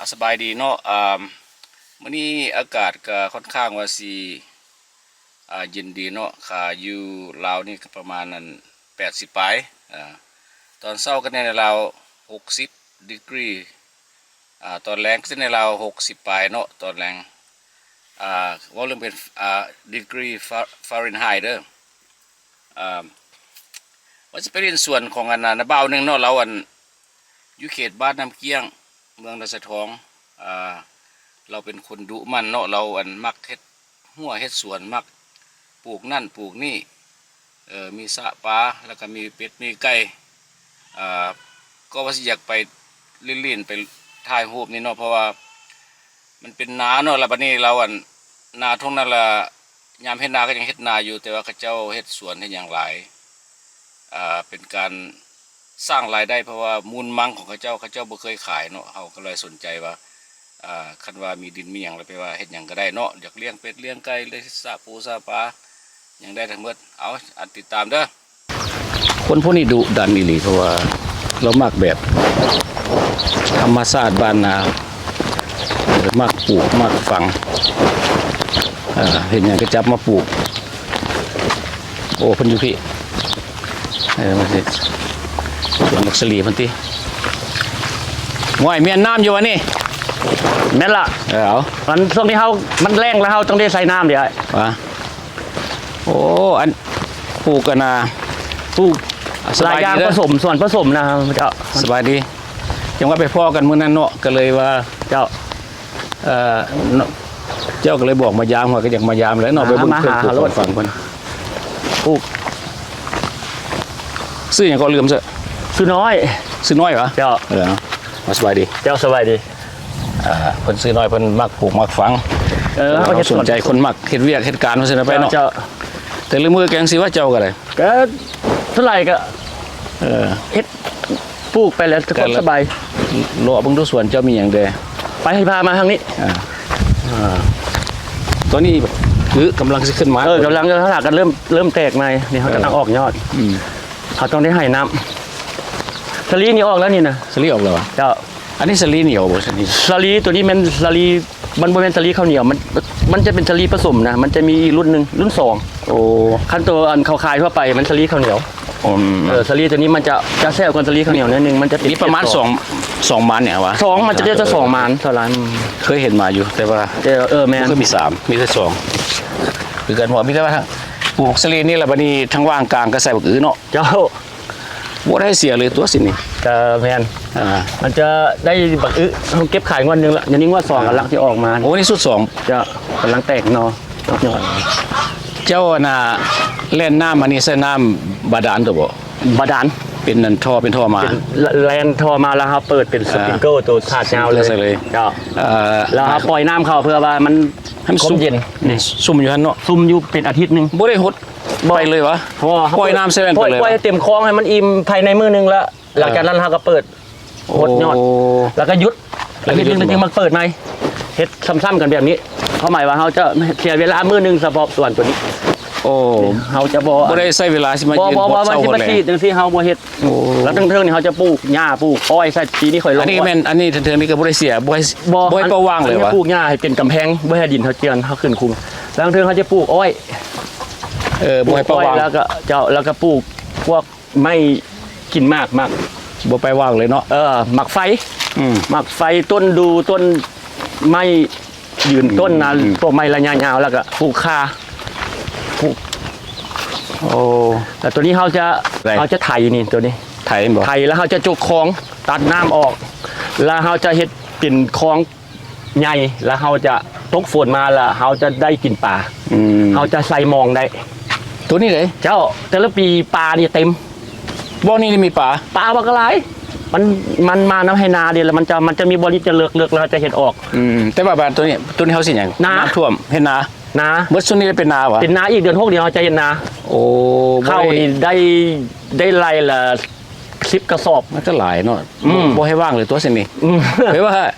ອາ ສະບາຍດີເນາະ ອາ ມື້ນີ້ອາກາດກະຄ່ອນຂ້າງວ່າຊິ ອາ ເຢັນດີເນາະ ຄ່າຢູ່ລາວນີ້ກະປະມານອັນ ແປດສິບປາຍ ອາ ຕອນເຊົ້າກະແນວລາວຫົກສິບດີກຣີ ອາ ຕອນແລງກະແນວລາວຫົກສິບປາຍເນາະ ຕອນແລງ ອາ ເວົ້າເລື່ອງເປັນ ອາ ດີກຣີຟາເຣັນໄຮເດີ ອາ ວ່າຊິໄປຫຼິ້ນສວນຂອງອັນນະ ນ້າບ່າວໜຶ່ງເນາະ ລາວອັນ ຢູ່ເຂດບ້ານນ້ຳກ້ຽງ ເມືອງນາຊາທອງ ອາ ລາວເປັນຄົນດຸໝັ່ນເນາະ ລາວອັນມັກເຮັດຮົ້ວເຮັດສວນ ມັກປູກນັ້ນປູກນີ້ ເອີ ມີສະປາ ແລ້ວກະມີເປັດມີໄກ່ ອາ ກະວ່າຊິຢາກໄປຫຼິ້ນໆ ໄປຖ່າຍຮູບນີ້ເນາະ ເພາະວ່າມັນເປັນນາເນາະ ແລ້ວບາດນີ້ລາວອັນ ນາທົ່ງນັ້ນລະ ຍາມເຮັດນາກະຍັງເຮັດນາຢູ່ ແຕ່ວ່າເຂົາເຈົ້າເຮັດສວນເຮັດຫຍັງຫຼາຍ ອາ ເປັນການສ້າງລາຍໄດ້ ເພາະວ່າມູນມັງຂອງເຂົາເຈົ້າ ເຂົາເຈົ້າບໍ່ເຄີຍຂາຍເນາະ ເຮົາກະເລີຍສົນໃຈວ່າ ອາ ຄັນວ່າມີດິນມີຫຍັງລະ ແປວ່າເຮັດຫຍັງກະໄດ້ເນາະ ຢາກລ້ຽງເປັດລ້ຽງໄກ່ ເລີຍສະປູສະປາ ຫຍັງໄດ້ທັງໝົດ ເອົາ ອັນຕິດຕາມເດີ. ຄົນພວກນີ້ດຸດັນອີ່ຫຼີ ເພາະວ່າລາວມັກແບບທຳມະຊາດບ້ານນາ ມັກປູກມັກຝັງ ເອີ ເຫັນຫຍັງກະຈັບມາປູກ. ໂອ້ ເພິ່ນຢູ່ພີ້ ເອີ ມາຊິສວນໝາກສາລີເພິ່ນຕິ ຫ້ວຍ ແມ່ນນ້ຳຢູ່ຫວານີ້? ແມ່ນລະ ເອີ ເອົາ ມັນຊ່ວງນີ້ເຮົາ ມັນແລ້ງລະ ເຮົາຕ້ອງໄດ້ໃສ່ນ້ຳເດ ຫວາ ໂອ້ ອັນ ປູກອັນນາ ປູກ ອາ ສະບາຍດີເດີ ຫຼາຍຢ່າງ ປະສົມ ສວນປະສົມນະເຈົ້າ. ສະບາຍດີ ຈັ່ງວ່າໄປພໍ້ກັນມື້ນັ້ນເນາະ ກະເລີຍວ່າ ເຈົ້າ ເອີ ເນາະ ເຈົ້າກະເລີຍບອກມາຢາມ ຂ້ອຍກະຢາກມາຢາມແຫຼະເນາະ ມາ ໄປເບິ່ງເຄື່ອງປູກຂອງຝັງເພິ່ນ ປູກ ຊື່ຫຍັງເກາະ ລືມຊະ ຊື່ນ້ອຍ ຊື່ນ້ອຍຫວາ? ເຈົ້າ ເອີ ເອົາ ສະບາຍດີ ເຈົ້າ ສະບາຍດີ. ອ່າ ເພິ່ນຊື່ນ້ອຍ ເພິ່ນມັກປູກມັກຝັງ ເອີ ເຮົາເຮັດສວນ ເຮົາສົນໃຈຄົນມັກເຮັດວຽກເຮັດການ ວ່າຊັ້ນໄປເນາະ ເຈົ້າ ແຕ່ລະມື້ກະຍັງຊິວ່າເຈົ້າກະໄດ້ ກະເທົ່າໃດກະ ເອີ ເຮັດ ປູກໄປແລ້ວ ກະສະບາຍ ເລາະເບິ່ງດູສວນເຈົ້າມີຫຍັງແດ່ ໄປ ໃຫ້ພາມາທາງນີ້ ອ່າ ອ່າ ຕອນນີ້ ອື ກຳລັງຊິຂຶ້ນມາ ເອີ ກຳລັງ ກະເລີ່ມ ເລີ່ມແຕກໃໝ່ ນີ້ເຮົາກຳລັງອອກຍອດ ອື ເຮົາຕ້ອງໄດ້ໃຫ້ນ້ຳ ສາລີນີ້ອອກແລ້ວນີ້ນະ ສາລີອອກແລ້ວຫວາ? ເຈົ້າ. ອັນນີ້ສາລີໜຽວບໍ່? ສາລີ ສາລີໂຕນີ້ແມ່ນສາລີ ມັນບໍ່ແມ່ນສາລີເຂົ້າໜຽວ ມັນ ມັນຈະເປັນສາລີປະສົມນະ ມັນຈະມີອີກລຸ້ນໜຶ່ງ ລຸ້ນສອງ ໂອ້ ຄັນໂຕອັນເຂົາຂາຍທົ່ວໄປມັນສາລີເຂົ້າໜຽວ ອືມ ເອີ ສາລີໂຕນີ້ມັນຈະ ຈະແຊບກວ່າສາລີເຂົ້າໜຽວໜ້ອຍໜຶ່ງ ມັນຈະເປັນ ມີປະມານສອງ ສອງມັນນີ້ຫວາ? ສອງ ມັນຈະໄດ້ສອງມັນເທົ່ານັ້ນ ເຄີຍເຫັນມາຢູ່ ແຕ່ວ່າ ເອີ ແມ່ນ ບໍ່ເຄີຍມີສາມ ມີແຕ່ສອງ ຄືກັນ ເພາະມີແຕ່ວ່າປູກສາລີນີ້ລະ ບາດນີ້ທາງຫວ່າງກາງກະໃສ່ບັກອຶເນາະ ເຈົ້າ. ບໍ່ໄດ້ເສຍເລີຍຕົວຊິນີ້ ກະແມ່ນ ອ່າ ມັນຈະໄດ້ບັກອຶ ເຮົາເກັບຂາຍງວດໜຶ່ງລະ ດຽວນີ້ງວດສອງກຳລັງຊິອອກມາ ໂອ້ ນີ້ຊຸດສອງ ເຈົ້າ ກຳລັງແຕກໜໍ່ ເຈົ້າ ອັນນ່າ ແລ່ນນ້ຳອັນນີ້ໃສ່ນ້ຳບາດານຕົວະບໍ່? ບາດານ ເປັນອັນທໍ່ ເປັນທໍ່ມາ ເປັນ ແລ່ນທໍ່ມາ ແລ້ວເຮົາເປີດເປັນສະປຣິງເກີ້ ອ່າ ໂຕຖາດຍາວເລີຍ ເຈົ້າ ເອີ ແລ້ວເຮົາປ່ອຍນ້ຳເຂົ້າເພື່ອວ່າມັນ ໃຫ້ມັນຊຸ່ມ ເຢັນ ຊຸ່ມຢູ່ຫັ້ນເນາະ ຊຸ່ມຢູ່ເປັນອາທິດໜຶ່ງ ບໍ່ໄດ້ຫົດ ບໍ່ ໄປເລີຍຫວາ? ເພາະວ່າເຮົາປ່ອຍນ້ຳໃສ່ແວ່ນໄປເລີຍ ປ່ອຍໃຫ້ເຕັມຄອງໃຫ້ມັນອີ່ມພາຍໃນມື້ໜຶ່ງລະ ເອີ ຫຼັງຈາກນັ້ນເຮົາກະເປີດຫົດຍອດ ໂອ້ ແລ້ວກະຢຸດ ແລ້ວກະຢຸດ ແລ້ວກະຈຶ່ງມາເປີດໃໝ່ ເຮັດຊ້ຳໆກັນແບບນີ້ ຄວາມໝາຍວ່າເຮົາຈະເສຍເວລາມື້ໜຶ່ງສະເພາະສວນໂຕນີ້ ໂອ້ ເຮົາຈະບໍ່ ບໍ່ໄດ້ໃຊ້ເວລາຊິມາຢືນຫົດເຊົາຫົດແລງ ຊິມາສີດຈັ່ງຊີ້ ເຮົາບໍ່ເຮັດ ໂອ້ ແລ້ວເທິງໆນີ້ເຮົາຈະປູກຫຍ້າປູກອ້ອຍໃສ່ ປີນີ້ຂ້ອຍລົງ ອັນນີ້ແມ່ນ ອັນນີ້ເທິງໆນີ້ກະບໍ່ໄດ້ເສຍ ບໍ່ໃຫ້ ບໍ່ ບໍ່ໃຫ້ເປົ່າວ່າງເລີຍຫວາ? ອັນນີ້ປູກຫຍ້າໃຫ້ເປັນກຳແພງ ບໍ່ໃຫ້ດິນເຮົາເຈື່ອນ ເຮົາຂຶ້ນຄຸມ ແລ້ວເທິງເຮົາຈະປູກອ້ອຍ ເອີ ບໍ່ໃຫ້ເປົ່າວ່າງ ແລ້ວກະ ເຈົ້າ ແລ້ວກະປູກພວກ ໄມ້ກິນໝາກ ໝາກ ບໍ່ໄປວ່າງເລີຍເນາະ ເອີ ໝາກໄຟ ອືມ ໝາກໄຟ ຕົ້ນດູ່ ຕົ້ນໄມ້ຢືນ ອືມ ຕົ້ນນະ ອືມ ພວກໄມ້ໄລຍະຍາວ ແລ້ວກະປູກຂ່າ ປູກ ໂອ້ ແລ້ວໂຕນີ້ເຮົາຈະ ເຮົາຈະໄຖນີ້ ໂຕນີ້ ໄຖບໍ່? ໄຖແລ້ວເຮົາຈະຈົກຄອງ ຕັດນ້ຳອອກ ແລ້ວເຮົາຈະເຮັດເປັນຄອງ ໃຫຍ່ ແລ້ວເຮົາຈະຕົກຝົນມາ ແລ້ວເຮົາຈະໄດ້ກິນປາ ອືມ ເຮົາຈະໃສ່ມອງໄດ້ ໂຕນີ້ເດ້ ເຈົ້າ ແຕ່ລະປີປານີ້ເຕັມ ບ່ອນນີ້ມີປາ ປາບັກຫຼາຍ ມັນ ມັນມານຳໄຮ່ນາເດ້ ແລ້ວມັນຈະ ມັນຈະມີບ່ອນທີ່ຈະເລິກໆ ແລ້ວເຮົາຈະເຮັດອອກ ອືມ ແຕ່ວ່າບ້ານໂຕນີ້ ໂຕນີ້ເຮົາຊິຫຍັງ ນາ ນ້ຳຖ້ວມ ເຮັດນາ ນາ ເບິດຊຸດນີ້ເປັນນາຫວາ? ເປັນນາ ອີກເດືອນຫົກນີ້ເຮົາຈະເຮັດນາ ໂອ້ ເຂົ້ານີ້ໄດ້ ໄດ້ໄລ່ລະ ສິບກະສອບ ມັນກະຫຼາຍເນາະ ອືມ ບໍ່ໃຫ້ວ່າງເລີຍຕົວະຊັ້ນນີ້ ອືມ ແປວ່າ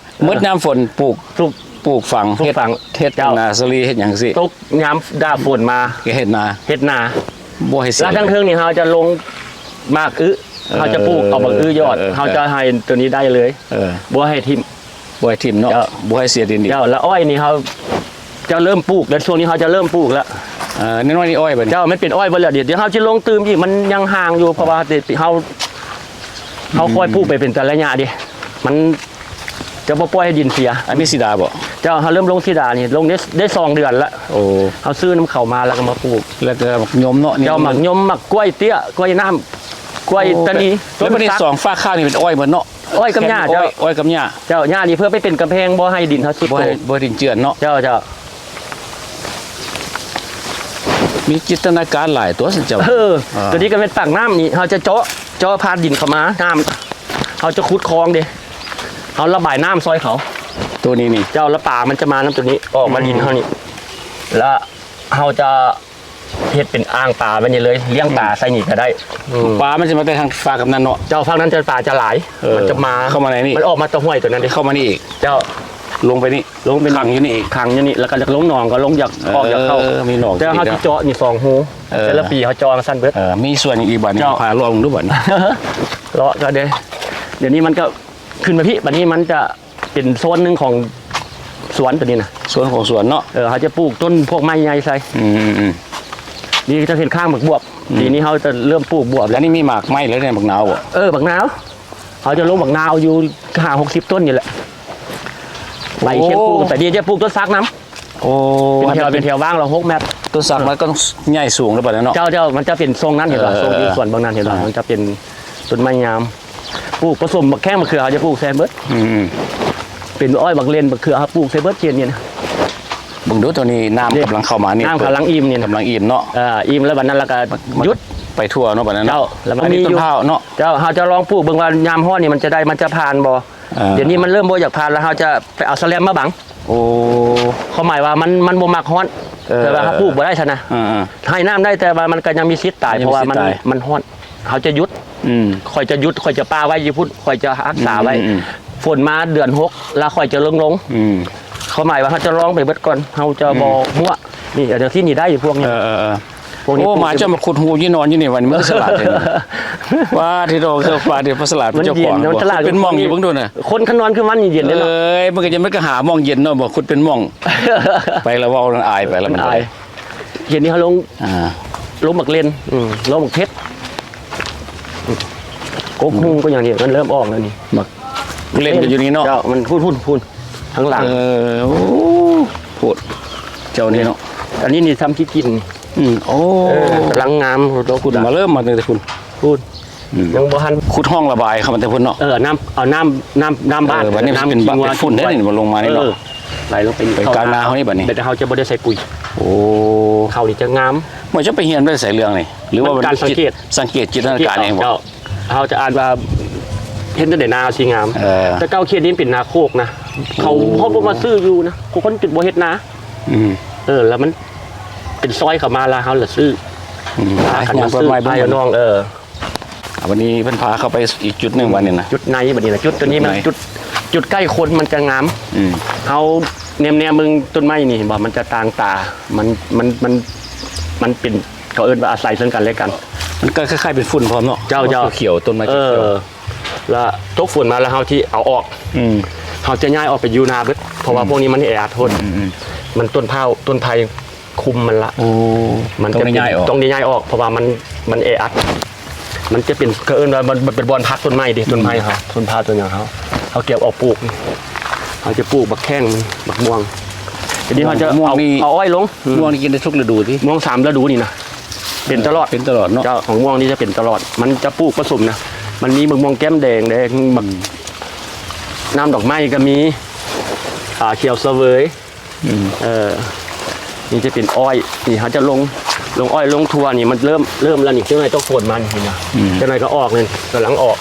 ໝົດຍາມຝົນປູກ ປູກຝັງ ເຮັດ ເຮັດນາສາລີ ເຮັດຫຍັງຊີ້ ຕົກຍາມດາຝົນມາ ກະເຮັດນາ ເຮັດນາ ບໍ່ໃຫ້ເສຍ ແລ້ວທາງເທິງນີ້ເຮົາຈະລົງໝາກອຶ ເອີ ເຮົາຈະປູກເອົາໝາກອຶຍອດ ເອີ ເຮົາຈະໃຫ້ໂຕນີ້ໄດ້ເລີຍ ເອີ ບໍ່ໃຫ້ຖິ້ມ ບໍ່ໃຫ້ຖິ້ມເນາະ ເຈົ້າ ບໍ່ໃຫ້ເສຍດິນອີກ. ເຈົ້າ ລະອ້ອຍນີ້ເຮົາຈະເລີ່ມປູກແລ້ວ ຊ່ວງນີ້ເຮົາຈະເລີ່ມປູກແລ້ວ. ເອີ ນ້ອຍໆ ອ້ອຍບັດນີ້ ເຈົ້າ ມັນເປັນອ້ອຍເບິດແລ້ວ. ດຽວ ດຽວເຮົາຊິລົງຕື່ມອີກ ມັນຍັງຫ່າງຢູ່ ເພາະວ່າເຮົາ ເຮົາຄ່ອຍປູກໄປເປັນແຕ່ໄລຍະເດ້ ມັນຈະບໍ່ປ່ອຍໃຫ້ດິນເສຍ. ອັນນີ້ສີດາບໍ່? ເຈົ້າ ເຮົາເລີ່ມລົງສີດານີ້ ລົງໄດ້ ໄດ້ສອງເດືອນລະ. ໂອ້ ເຮົາຊື້ນຳເຂົາມາ ແລ້ວກໍມາປູກ ແລ້ວກໍໝາກຍົມເນາະ. ເຈົ້າ ໝາກຍົມ ໝາກກ້ວຍເຕ້ຍ ກ້ວຍນ້ຳ ກ້ວຍຕານີ. ແລ້ວບັດນີ້ສອງຟາກຂ້າງນີ້ເປັນອ້ອຍເບິດເນາະ? ອ້ອຍກັບຫຍ້າ ເຈົ້າ ອ້ອຍກັບຫຍ້າ. ເຈົ້າ ຫຍ້ານີ້ເພື່ອໄປເປັນກຳແພງ ບໍ່ໃຫ້ດິນເຮົາຊຸດໂຊມ ບໍ່ໃຫ້ດິນເຈື່ອນເນາະ. ເຈົ້າ ເຈົ້າ ມີຈິນຕະນາການຫຼາຍຕົວຊັ້ນເຈົ້າ. ເອີ ຕົວນີ້ກໍແມ່ນປາກນ້ຳນີ້ ເຮົາຈະເຈາະ ເຈາະຜ່ານດິນເຂົ້າມາ ນ້ຳ ເຮົາຈະຂຸດຄອງເດ້ ເຮົາລະບາຍນ້ຳຊ່ອຍເຂົາ ຕົວນີ້ນີ້. ເຈົ້າ ລະປາມັນຈະມານຳຕົວນີ້ ອອກມາດິນເຮົານີ້ ລະເຮົາຈະ ເຮັດເປັນອ່າງປາໄວ້ນີ້ເລີຍ ລ້ຽງປາໃສ່ນີ້ກໍໄດ້. ອືມ ປາມັນຊິມາແຕ່ທາງຟາກກັບນັ້ນເນາະ. ເຈົ້າ ຟາກນັ້ນຈະ ປາຈະຫຼາຍ ເອີ ມັນຈະມາ ເຂົ້າມາໃນນີ້ ມັນອອກມາແຕ່ຫ້ວຍຕົວນັ້ນເດ້ ເຂົ້າມານີ້ອີກ. ເຈົ້າ ລົງໄປນີ້ ລົງໄປນີ້ ຂັງຢູ່ນີ້ອີກ ຂັງຢູ່ນີ້ ແລ້ວກໍຢາກລົງໜອງກໍລົງ ຢາກອອກຢາກເຂົ້າ. ເອີ ມີໜອງ ແຕ່ເຮົາຊິເຈາະນີ້ສອງຮູ ເອີ ແຕ່ລະປີເຮົາເຈາະຈັ່ງຊັ້ນເບິດ. ເອີ ມີສ່ວນຫຍັງອີກບັດນີ້? ເຈົ້າ ພາເລາະເບິ່ງດູບັດນີ້ ເລາະກໍເດ້. ດຽວນີ້ມັນກໍຂຶ້ນມາພີ້ ບັດນີ້ມັນຈະ ເປັນໂຊນໜຶ່ງຂອງສວນຕົວນີ້ນະ ໂຊນຂອງສວນເນາະ. ເອີ ເຮົາຈະປູກຕົ້ນພວກໄມ້ໃຫຍ່ໃສ່. ອືມໆ ນີ້ຈະເປັນຂ້າງໝາກບວບ ອືມ ປີນີ້ເຮົາຈະເລີ່ມປູກບວບແລ້ວ. ອັນນີ້ມີໝາກໄມ້ແລ້ວເດ້ ໝາກນາວບໍ່? ເອີ ໝາກນາວ ເຮົາຈະລົງໝາກນາວຢູ່ຫ້າຫົກສິບຕົ້ນນີ້ແຫຼະ ໄລ່ຄຽງປູກໄປ. ໂອ້ ນີ້ຈະປູກຕົ້ນສັກນຳ. ໂອ້ ເປັນແຖວ ເປັນແຖວວາງລະຫົກແມັດ. ຕົ້ນສັກມັນກໍໃຫຍ່ສູງແລ້ວບັດນັ້ນເນາະ. ເຈົ້າໆ ມັນຈະເປັນຊົງນັ້ນ ເຫັນບໍ່? ເອີ ຊົງຢູ່ສວນເບື້ອງນັ້ນ ເຫັນບໍ່? ອ່າ ມັນຈະເປັນຕົ້ນໄມ້ຍາມ ປູກປະສົມໝາກແຂ້ງ ໝາກເຂືອ ເຮົາຈະປູກໃສ່ເບິດ. ອືມໆ ເປັນອ້ອຍ ໝາກເລັ່ນ ໝາກເຂືອ ເຮົາປູກໃສ່ເບິດເຂດນີ້ນະ. ເບິ່ງດູ ຕົວນີ້ນ້ຳກຳລັງເຂົ້າມານີ້ ນ້ຳກຳລັງອີ່ມນີ້ນະ ກຳລັງອີ່ມເນາະ. ເອີ ອີ່ມແລ້ວບັດນັ້ນລະກະຢຸດ ໄປທົ່ວເນາະບັດນັ້ນເນາະ. ເຈົ້າ ລະມັນມີຕົ້ນພ້າວເນາະ. ເຈົ້າ ເຮົາຈະລອງປູກເບິ່ງວ່າຍາມຮ້ອນນີ້ມັນຈະໄດ້ ມັນຈະຜ່ານບໍ່? ເອີ ດຽວນີ້ມັນເລີ່ມບໍ່ຢາກຜ່ານລະ ເຮົາຈະໄປເອົາສະແລັມມາບັງ. ໂອ້ ຄວາມໝາຍວ່າມັນ ມັນບໍ່ມັກຮ້ອນ ເອີ ແຕ່ວ່າເຮົາປູກບໍ່ໄດ້ຊັ້ນນະ. ເອີໆ ໃຫ້ນ້ຳໄດ້ ແຕ່ວ່າມັນກໍຍັງມີສິດຕາຍ ຍັງມີສິດຕາຍ ເພາະວ່າມັນ ມັນຮ້ອນ ເຮົາຈະຢຸດ. ອືມ ຂ້ອຍຈະຢຸດ ຂ້ອຍຈະປະໄວ້ຢູ່ພຸ້ນ ຂ້ອຍຈະຮັກສາໄວ້. ອືມໆ ຝົນມາເດືອນຫົກ ແລ້ວຂ້ອຍຈະລົງລົງ. ອືມ ຄວາມໝາຍວ່າເຮົາຈະລອງໄປເບິດກ່ອນ ເຮົາຈະບໍ່ ອືມ ມົ້ວ. ນີ້ອັນທີ່ນີ້ໄດ້ຢູ່ພວກນີ້ ເອີໆໆ ພວກນີ້ ໂອ້ ໝາເຈົ້າມາຂຸດຮູຢູ່ນອນຢູ່ນີ້ ວັນນີ້ມັນສະຫຼາດແທ້. ວ່າທີ່ດອກ ເຈົ້າວ່າທີ່ສະຫຼາດ ມັນເຈົ້າຂອງ ມັນເຢັນ ມັນສະຫຼາດ ເປັນມ່ອງຢູ່ເບິ່ງດູນະ. ຄົນຄັນນອນຄືມັນນີ້ເຢັນເດ້ເນາະ. ເອີຍ ມັນກໍຍັງ ມັນກໍຫາມ່ອງເຢັນເນາະ ບໍ່ຂຸດເປັນມ່ອງ. ໄປລະເວົ້ານັ້ນອາຍ ໄປລະມັນອາຍ. ເຮັດນີ້ເຮົາລົງ ອ່າ ລົງໝາກເລັ່ນ ອືມ ລົງໝາກເຜັດ. ກົກຫຸ່ງກໍຢ່າງນີ້ ມັນເລີ່ມອອກແລ້ວນີ້. ໝາກເລັ່ນກໍຢູ່ນີ້ເນາະ. ເຈົ້າ ມັນພຸ້ນໆ ທາງຫຼັງ. ເອີ ໂອ້ ໂພດ ເຈົ້ານີ້ເນາະ. ອັນນີ້ຊ້ຳຂີ້ກິນ. ອືມ ໂອ້ ເອີ ກຳລັງງາມ ພຸ້ນມາເລີ່ມມາຕັ້ງແຕ່ພຸ້ນ ພຸ້ນ. ອືມ ຍັງບໍ່ທັນ ຂຸດຮ່ອງລະບາຍເຂົ້າມາແຕ່ພຸ້ນເນາະ. ເອີ ນ້ຳ ເອົານ້ຳ ນ້ຳ ນ້ຳບາດ. ເອີ ບັດນີ້ມັນເປັນ ເປັນຝຸ່ນເດ້ນີ້ ມັນລົງມານີ້ເນາະ. ເອີ ໄຫຼລົງໄປ ໄປກາງນາເຮົານີ້ບັດນີ້ ແຕ່ເຮົາຈະບໍ່ໄດ້ໃສ່ປຸ໋ຍ. ໂອ້ ເຂົ້ານີ້ຈະງາມ. ເມື່ອເຈົ້າໄປຮຽນໄດ້ໃສເລື່ອງນີ້ ຫຼືວ່າມັນ ການສັງເກດ ສັງເກດຈິນຕະນາການເອງບໍ່? ເຈົ້າ ເຮົາຈະອ່ານວ່າເຮັດຈັ່ງໃດນາເຮົາຊິງາມ. ເອີ ແຕ່ເກົ່າເຂດນີ້ເປັນນາໂຄກນະ ເຂົາ ໂອ້ ເຂົາບໍ່ມາຊື້ຢູ່ນະ ຄົນຈຸດບໍ່ເຮັດນາ. ອືມ ເອີ ແລ້ວມັນເປັນຊອຍເຂົ້າມາ ແລ້ວເຮົາລະຊື້. ອືມ ອ່າ ຄັນວ່າຊື້ ອ້າຍນ້ອງ ເອີ ອ່າ ວັນນີ້ເພິ່ນພາເຂົ້າໄປອີກຈຸດໜຶ່ງ ອືມ ວັນນີ້ນະ ຈຸດໃນບັດນີ້ນະ ຈຸດຕົວນີ້ມັນ ຈຸດໃນ ຈຸດ ຈຸດໃກ້ຄົນມັນຈະງາມ. ອືມ ເຮົາແນມໆເບິ່ງຕົ້ນໄມ້ນີ້ ເຫັນບໍ່ ມັນຈະຕ່າງຕາ ມັນ ມັນ ມັນ ມັນເປັນ ເຂົາເອີ້ນວ່າອາໄສເຊິ່ງກັນແລະກັນ. ມັນກໍຄ້າຍໆເປັນຝຸ່ນພ້ອມເນາະ. ເຈົ້າໆ ມັນຂຽວ ຕົ້ນໄມ້ຂຽວ ເອີ ລະຕົກຝົນມາລະເຮົາຊິເອົາອອກ. ອືມ ເຮົາຈະຍ້າຍອອກໄປຢູ່ນາເບິດ ເພາະວ່າ ອືມ ພວກນີ້ມັນແອອັດໂພດ. ອືມໆໆ ມັນຕົ້ນພ້າວ ຕົ້ນໄຜ່ຄຸມມັນລະ. ໂອ້ ມັນຈະເປັນ ຕ້ອງໄດ້ຍ້າຍອອກ ຕ້ອງໄດ້ຍ້າຍອອກ ເພາະວ່າມັນ ມັນແອອັດ. ມັນຈະເປັນ ເຂົາເອີ້ນວ່າມັນ ມັນເປັນບ່ອນພັກຕົ້ນໄມ້ເດ້ ອືມ ຕົ້ນໄມ້ເຮົາ ຕົ້ນພ້າວ ຕົ້ນຫຍັງເຮົາ ເຮົາເກັບເອົາປູກ ເຮົາຈະປູກບັກແຂ້ງ ບັກມ່ວງ. ທີນີ້ເຮົາຈະ ມ່ວງ ເອົາ ນີ້ ເອົາອ້ອຍລົງ. ອືມ ມ່ວງນີ້ກິນໄດ້ທຸກລະດູຕິ? ມ່ວງສາມລະດູນີ້ນະ ເປັນຕະຫຼອດ ເປັນຕະຫຼອດເນາະ. ເຈົ້າ ຂອງມ່ວງນີ້ຈະເປັນຕະຫຼອດ ມັນຈະປູກປະສົມນະ ມັນມີບັກມ່ວງແກ້ມແດງເດ້ ບັກ ອືມ ນ້ຳດອກໄມ້ກໍມີ ອ່າ ຂຽວສະເຫວີຍ. ອືມ ເອີ ນີ້ຈະເປັນອ້ອຍ ນີ້ເຮົາຈະລົງ ລົງອ້ອຍລົງຖົ່ວນີ້ ມັນເລີ່ມ ເລີ່ມແລ້ວນີ້ ຈັກໜ້ອຍຕ້ອງຝົນມານີ້ນະ. ອືມ ຈັກໜ້ອຍກໍອອກນີ້ ກຳລັງອອກ.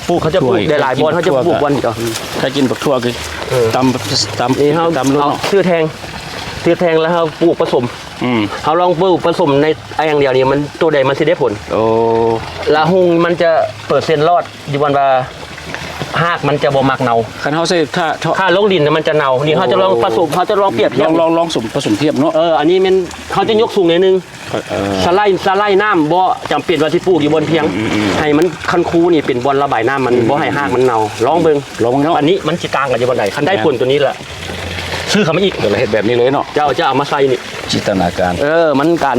ປູກ ເຂົາຈະປູກໄດ້ຫຼາຍບ່ອນ ເຂົາຈະປູກບ່ອນດຽວ. ຖ້າກິນບັກຖົ່ວກໍ ເອີ ຕຳ ຕຳ ນີ້ເຮົາ ຕຳລົງ ເອົາ ເນາະ ຊື້ແທ່ງ ຊື້ແທ່ງແລ້ວເຮົາປູກປະສົມ. ອືມ ເຮົາລອງປູກປະສົມໃນແອ່ງດຽວນີ້ ມັນ ໂຕໃດມັນຊິໄດ້ຜົນ. ໂອ້ ລະຮຸ່ງມັນຈະເປີເຊັນລອດ ຢູ່ບ່ອນວ່າ ຮາກມັນຈະບໍ່ມັກເນົ່າ. ຄັນເຮົາໃສ່ຖ້າ ຖ້າລົງດິນນະມັນຈະເນົ່າ. ນີ້ເຮົາຈະລອງປະສົມ ເຮົາຈະລອງປຽບທຽບ ລອງ ລອງ ລອງສົມ ປະສົມທຽບເນາະ. ເອີ ອັນນີ້ແມ່ນເຮົາຈະຍົກສູງໜ້ອຍໜຶ່ງ. ເອີ ສະໄລ ສະໄລນ້ຳ ບໍ່ຈຳເປັນວ່າຊິປູກຢູ່ບ່ອນພຽງ ອືມໆໆ ໃຫ້ມັນຄັນຄູນີ້ເປັນບ່ອນລະບາຍນ້ຳມັນ ອືມໆໆ ບໍ່ໃຫ້ຮາກມັນເນົ່າ. ລອງເບິ່ງ ລອງເບິ່ງເນາະ. ອັນນີ້ມັນຊິຕ່າງກັນຢູ່ບ່ອນໃດ? ຄັນໄດ້ຜົນໂຕນີ້ລະ ຊື້ເຂົ້າມາອີກ. ແລ້ວເຮັດແບບນີ້ເລີຍເນາະ. ເຈົ້າ ຈະເອົາມາໃສ່ນີ້. ຈິນຕະນາການ. ເອີ ມັນການ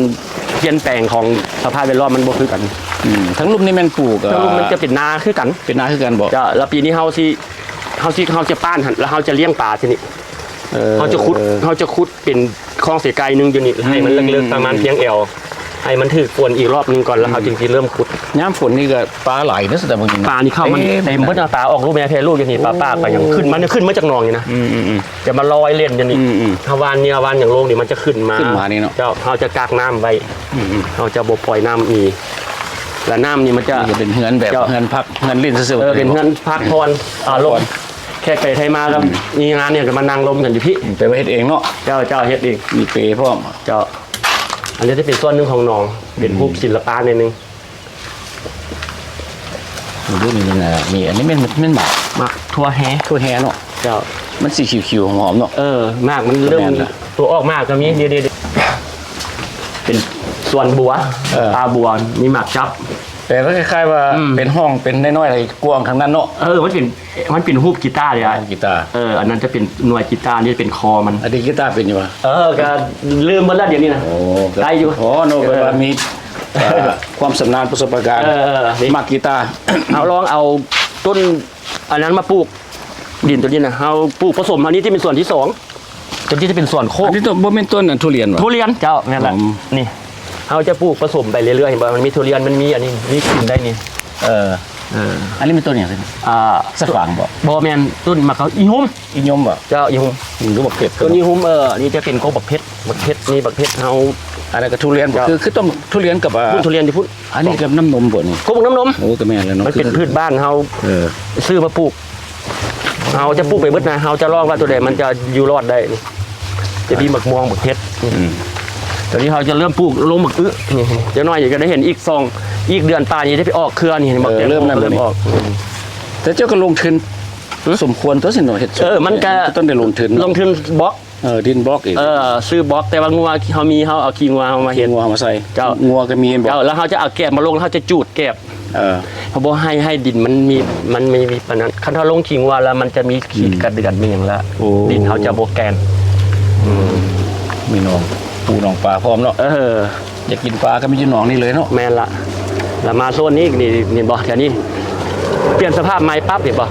ປ່ຽນແປງຂອງສະພາບແວດລ້ອມມັນບໍ່ຄືກັນ. ອືມ ທາງລຸ່ມນີ້ແມ່ນປູກ ທາງລຸ່ມມັນຈະເປັນນາຄືກັນ. ເປັນນາຄືກັນບໍ? ເຈົ້າ ແລ້ວປີນີ້ເຮົາຊິ ເຮົາຊິ ເຮົາຈະປ້ານຫັ້ນ ແລ້ວເຮົາຈະລ້ຽງປາທີ່ນີ້. ເອີ ເຮົາຈະຂຸດ ເຮົາຈະຂຸດເປັນຄອງເສຍກາຍໜຶ່ງຢູ່ນີ້ ໃຫ້ມັນເລິກໆ ອືມໆໆ ປະມານພຽງແອວ ໃຫ້ມັນຖືກຝົນອີກລອບໜຶ່ງກ່ອນ ແລ້ວເຮົາ ອືມ ຈຶ່ງຊິເລີ່ມຂຸດ. ຍາມຝົນນີ້ກໍປາຫຼາຍເນາະ ສະແຕ່ບາງທີ ປານີ້ເຂົ້າມາເຕັມ ເຕັມເບິດເນາະ ປາອອກລູກແມ່ແຜ່ລູກຢູ່ນີ້ ປາປາກກໍຍັງ ໂອ້ ຂຶ້ນມາ ຂຶ້ນມາຈາກໜອງນີ້ນະ. ອືມໆໆ ຈະມາລອຍເຫຼັ້ນຢູ່ນີ້ ອືມໆ ເຮົາຫວ່ານເຫຍື່ອຫວ່ານຫຍັງລົງນີ້ ມັນຈະຂຶ້ນມາ ຂຶ້ນມານີ້ເນາະ. ເຈົ້າ ເຮົາຈະກັກນ້ຳໄວ້ ອືມໆ ເຮົາຈະບໍ່ປ່ອຍນ້ຳມີ ແລ້ວນ້ຳນີ້ມັນຈະ ນີ້ກໍເປັນເຮືອນແບບ ເຈົ້າ ເຮືອນພັກ ເຮືອນຫຼິ້ນຊື່ໆ ເອີ ເປັນເຮືອນພັກຜ່ອນອາລົມ ແຂກໄປໄທມາກໍ ອືມ ມີງານຫຍັງກໍມານັ່ງລົມກັນຢູ່ພີ້. ອືມ ແປວ່າເຮັດເອງເນາະ. ເຈົ້າ ເຈົ້າ ເຮັດເອງ ມີເປພ້ອມ. ເຈົ້າ ອັນນີ້ຈະເປັນສ່ວນໜຶ່ງຂອງໜອງ ເປັນ ອືມ ຮູບສິລະປະໜ້ອຍໜຶ່ງ. ອືມ ນີ້ນະ ນີ້ ອັນນີ້ແມ່ນ ແມ່ນໝາກ ໝາກຖົ່ວແຮ່ ຖົ່ວແຮ່ເນາະ. ເຈົ້າ ມັນສີຂຽວໆ ຫອມໆ ເນາະ. ເອີ ໝາກມັນເລີ່ມ ແມ່ນລະ ຕົວອອກໝາກກໍມີ. ອືມ ເດໆໆ ເປັນສວນບົວ ເອີ ປ່າບົວ ມີໝາກຈັບ. ແປວ່າຄ້າຍໆວ່າ ອືມ ເປັນຫ້ອງເປັນນ້ອຍໆ ກວ້າງທາງນັ້ນເນາະ. ເອີ ມັນເປັນ ມັນເປັນຮູບກີຕາເດ ຮູບກີຕາ. ເອີ ອັນນັ້ນຈະເປັນໜ່ວຍກີຕາ ນີ້ເປັນຄໍມັນ. ອັນນີ້ກີຕາເປັນຢູ່ຫວາ? ເອີ ກໍລືມໝົດແລ້ວດຽວນີ້ນະ. ໂອ້ ໄດ້ຢູ່. ອໍ ເນາະ ເອີ ແປວ່າມີ ເອີ ຄວາມຊຳນານປະສົບປະການ. ເອີໆ ນີ້ ໝາກກີຕາ ເຮົາລອງເອົາຕົ້ນອັນນັ້ນມາປູກ ດິນຕົວນີ້ນະ ເຮົາປູກປະສົມ. ອັນນີ້ຈະເປັນສ່ວນທີສອງ ຕົວນີ້ຈະເປັນສ່ວນໂຄກ. ອັນນີ້ຕົ້ນ ບໍ່ແມ່ນຕົ້ນ ອັນ ທຸລຽນຫວາ? ທຸລຽນ ເຈົ້າ ແມ່ນລະ. ອໍ ນີ້ ເຮົາຈະປູກປະສົມໄປເລື້ອຍໆ ເຫັນບໍ່? ມັນມີທຸລຽນ ມັນມີອັນນີ້ ມີກິນໄດ້ນີ້. ເອີ ເອີ ອັນນີ້ແມ່ນຕົ້ນຫຍັງ? ອ່າ ສະຂວາງບໍ? ບໍ່ແມ່ນ ຕົ້ນໝາກ ອີຮຸ່ມ. ອີຮຸ່ມບໍ? ເຈົ້າ ອີຮຸ່ມ. ອືມ ຫຼືບັກເຜັດ. ຕົ້ນອີຮຸ່ມ ເອີ ອັນນີ້ຈະເປັນກົກບັກເຜັດ ບັກເຜັດນີ້ ບັກເຜັດເຮົາ. ອັນນັ້ນກໍທຸລຽນບໍ? ເຈົ້າ ຄື ຄືຕົ້ນທຸລຽນກັບ ອ່າ ຕົ້ນທຸລຽນຢູ່ພຸ້ນ. ອັນນີ້ກໍນ້ຳນົມບໍນີ້? ກົກບັກນ້ຳນົມ. ໂອ້ ກໍແມ່ນແລ້ວເນາະ ມັນເປັນພືດບ້ານເຮົາ. ເອີ ຊື້ມາປູກ ເຮົາຈະປູກໄປເບິດນະ ເຮົາຈະລອງວ່າຕົວໃດມັນຈະຢູ່ລອດໄດ້. ຈະມີໝາກມ່ວງ ບັກເຜັດ. ອືມ ຕອນນີ້ເຮົາຈະເລີ່ມປູກລົງໝາກອຶນີ້ ຈັກໜ້ອຍກໍໄດ້ເຫັນອີກສອງ ອີກເດືອນປາຍນີ້ໄດ້ໄປອອກເຄືອນີ້. ເອີ ໝາກແຕງໂມ ເລີ່ມແລ້ວ ເລີ່ມອອກ. ອືມ ແຕ່ເຈົ້າກໍລົງທຶນ ຫື? ສົມຄວນຕົວະຊັ້ນເນາະ ເຮັດສວນ. ເອີ ມັນກໍ ຕ້ອງໄດ້ລົງທຶນເນາະ ລົງທຶນບລັອກ. ເອີ ດິນບລັອກອີກ. ເອີ ຊື້ບລັອກ ແຕ່ວ່າງົວເຮົາມີ ເຮົາເອົາຂີ້ງົວເຮົາມາເຮັດ. ງົວເອົາມາໃສ່. ເຈົ້າ ງົວກໍມີແມ່ນບໍ? ເຈົ້າ ແລ້ວເຮົາຈະເອົາແກບມາລົງ ເຮົາຈະຈູດແກບ. ເອີ ເຮົາບໍ່ໃຫ້ ໃຫ້ດິນມັນມີ ມັນມີ ມີປານນັ້ນ. ຄັນເຮົາລົງຂີ້ງົວແລ້ວມັນຈະມີຂີ້ ອືມ ກະເດືອນ ມີຫຍັງລະ. ໂອ້ ດິນເຮົາຈະບໍ່ແກ່ນ. ອືມ ມີໜອງປູໜອງປາພ້ອມເນາະ. ເອີ ຢາກກິນປາກໍມີຢູ່ໜອງນີ້ເລີຍເນາະ. ແມ່ນລະ ລະມາໂຊນນີ້ ນີ້ເຫັນບໍ່ ແຖວນີ້ປ່ຽນສະພາບໃໝ່ປັບ ເຫັນບໍ່?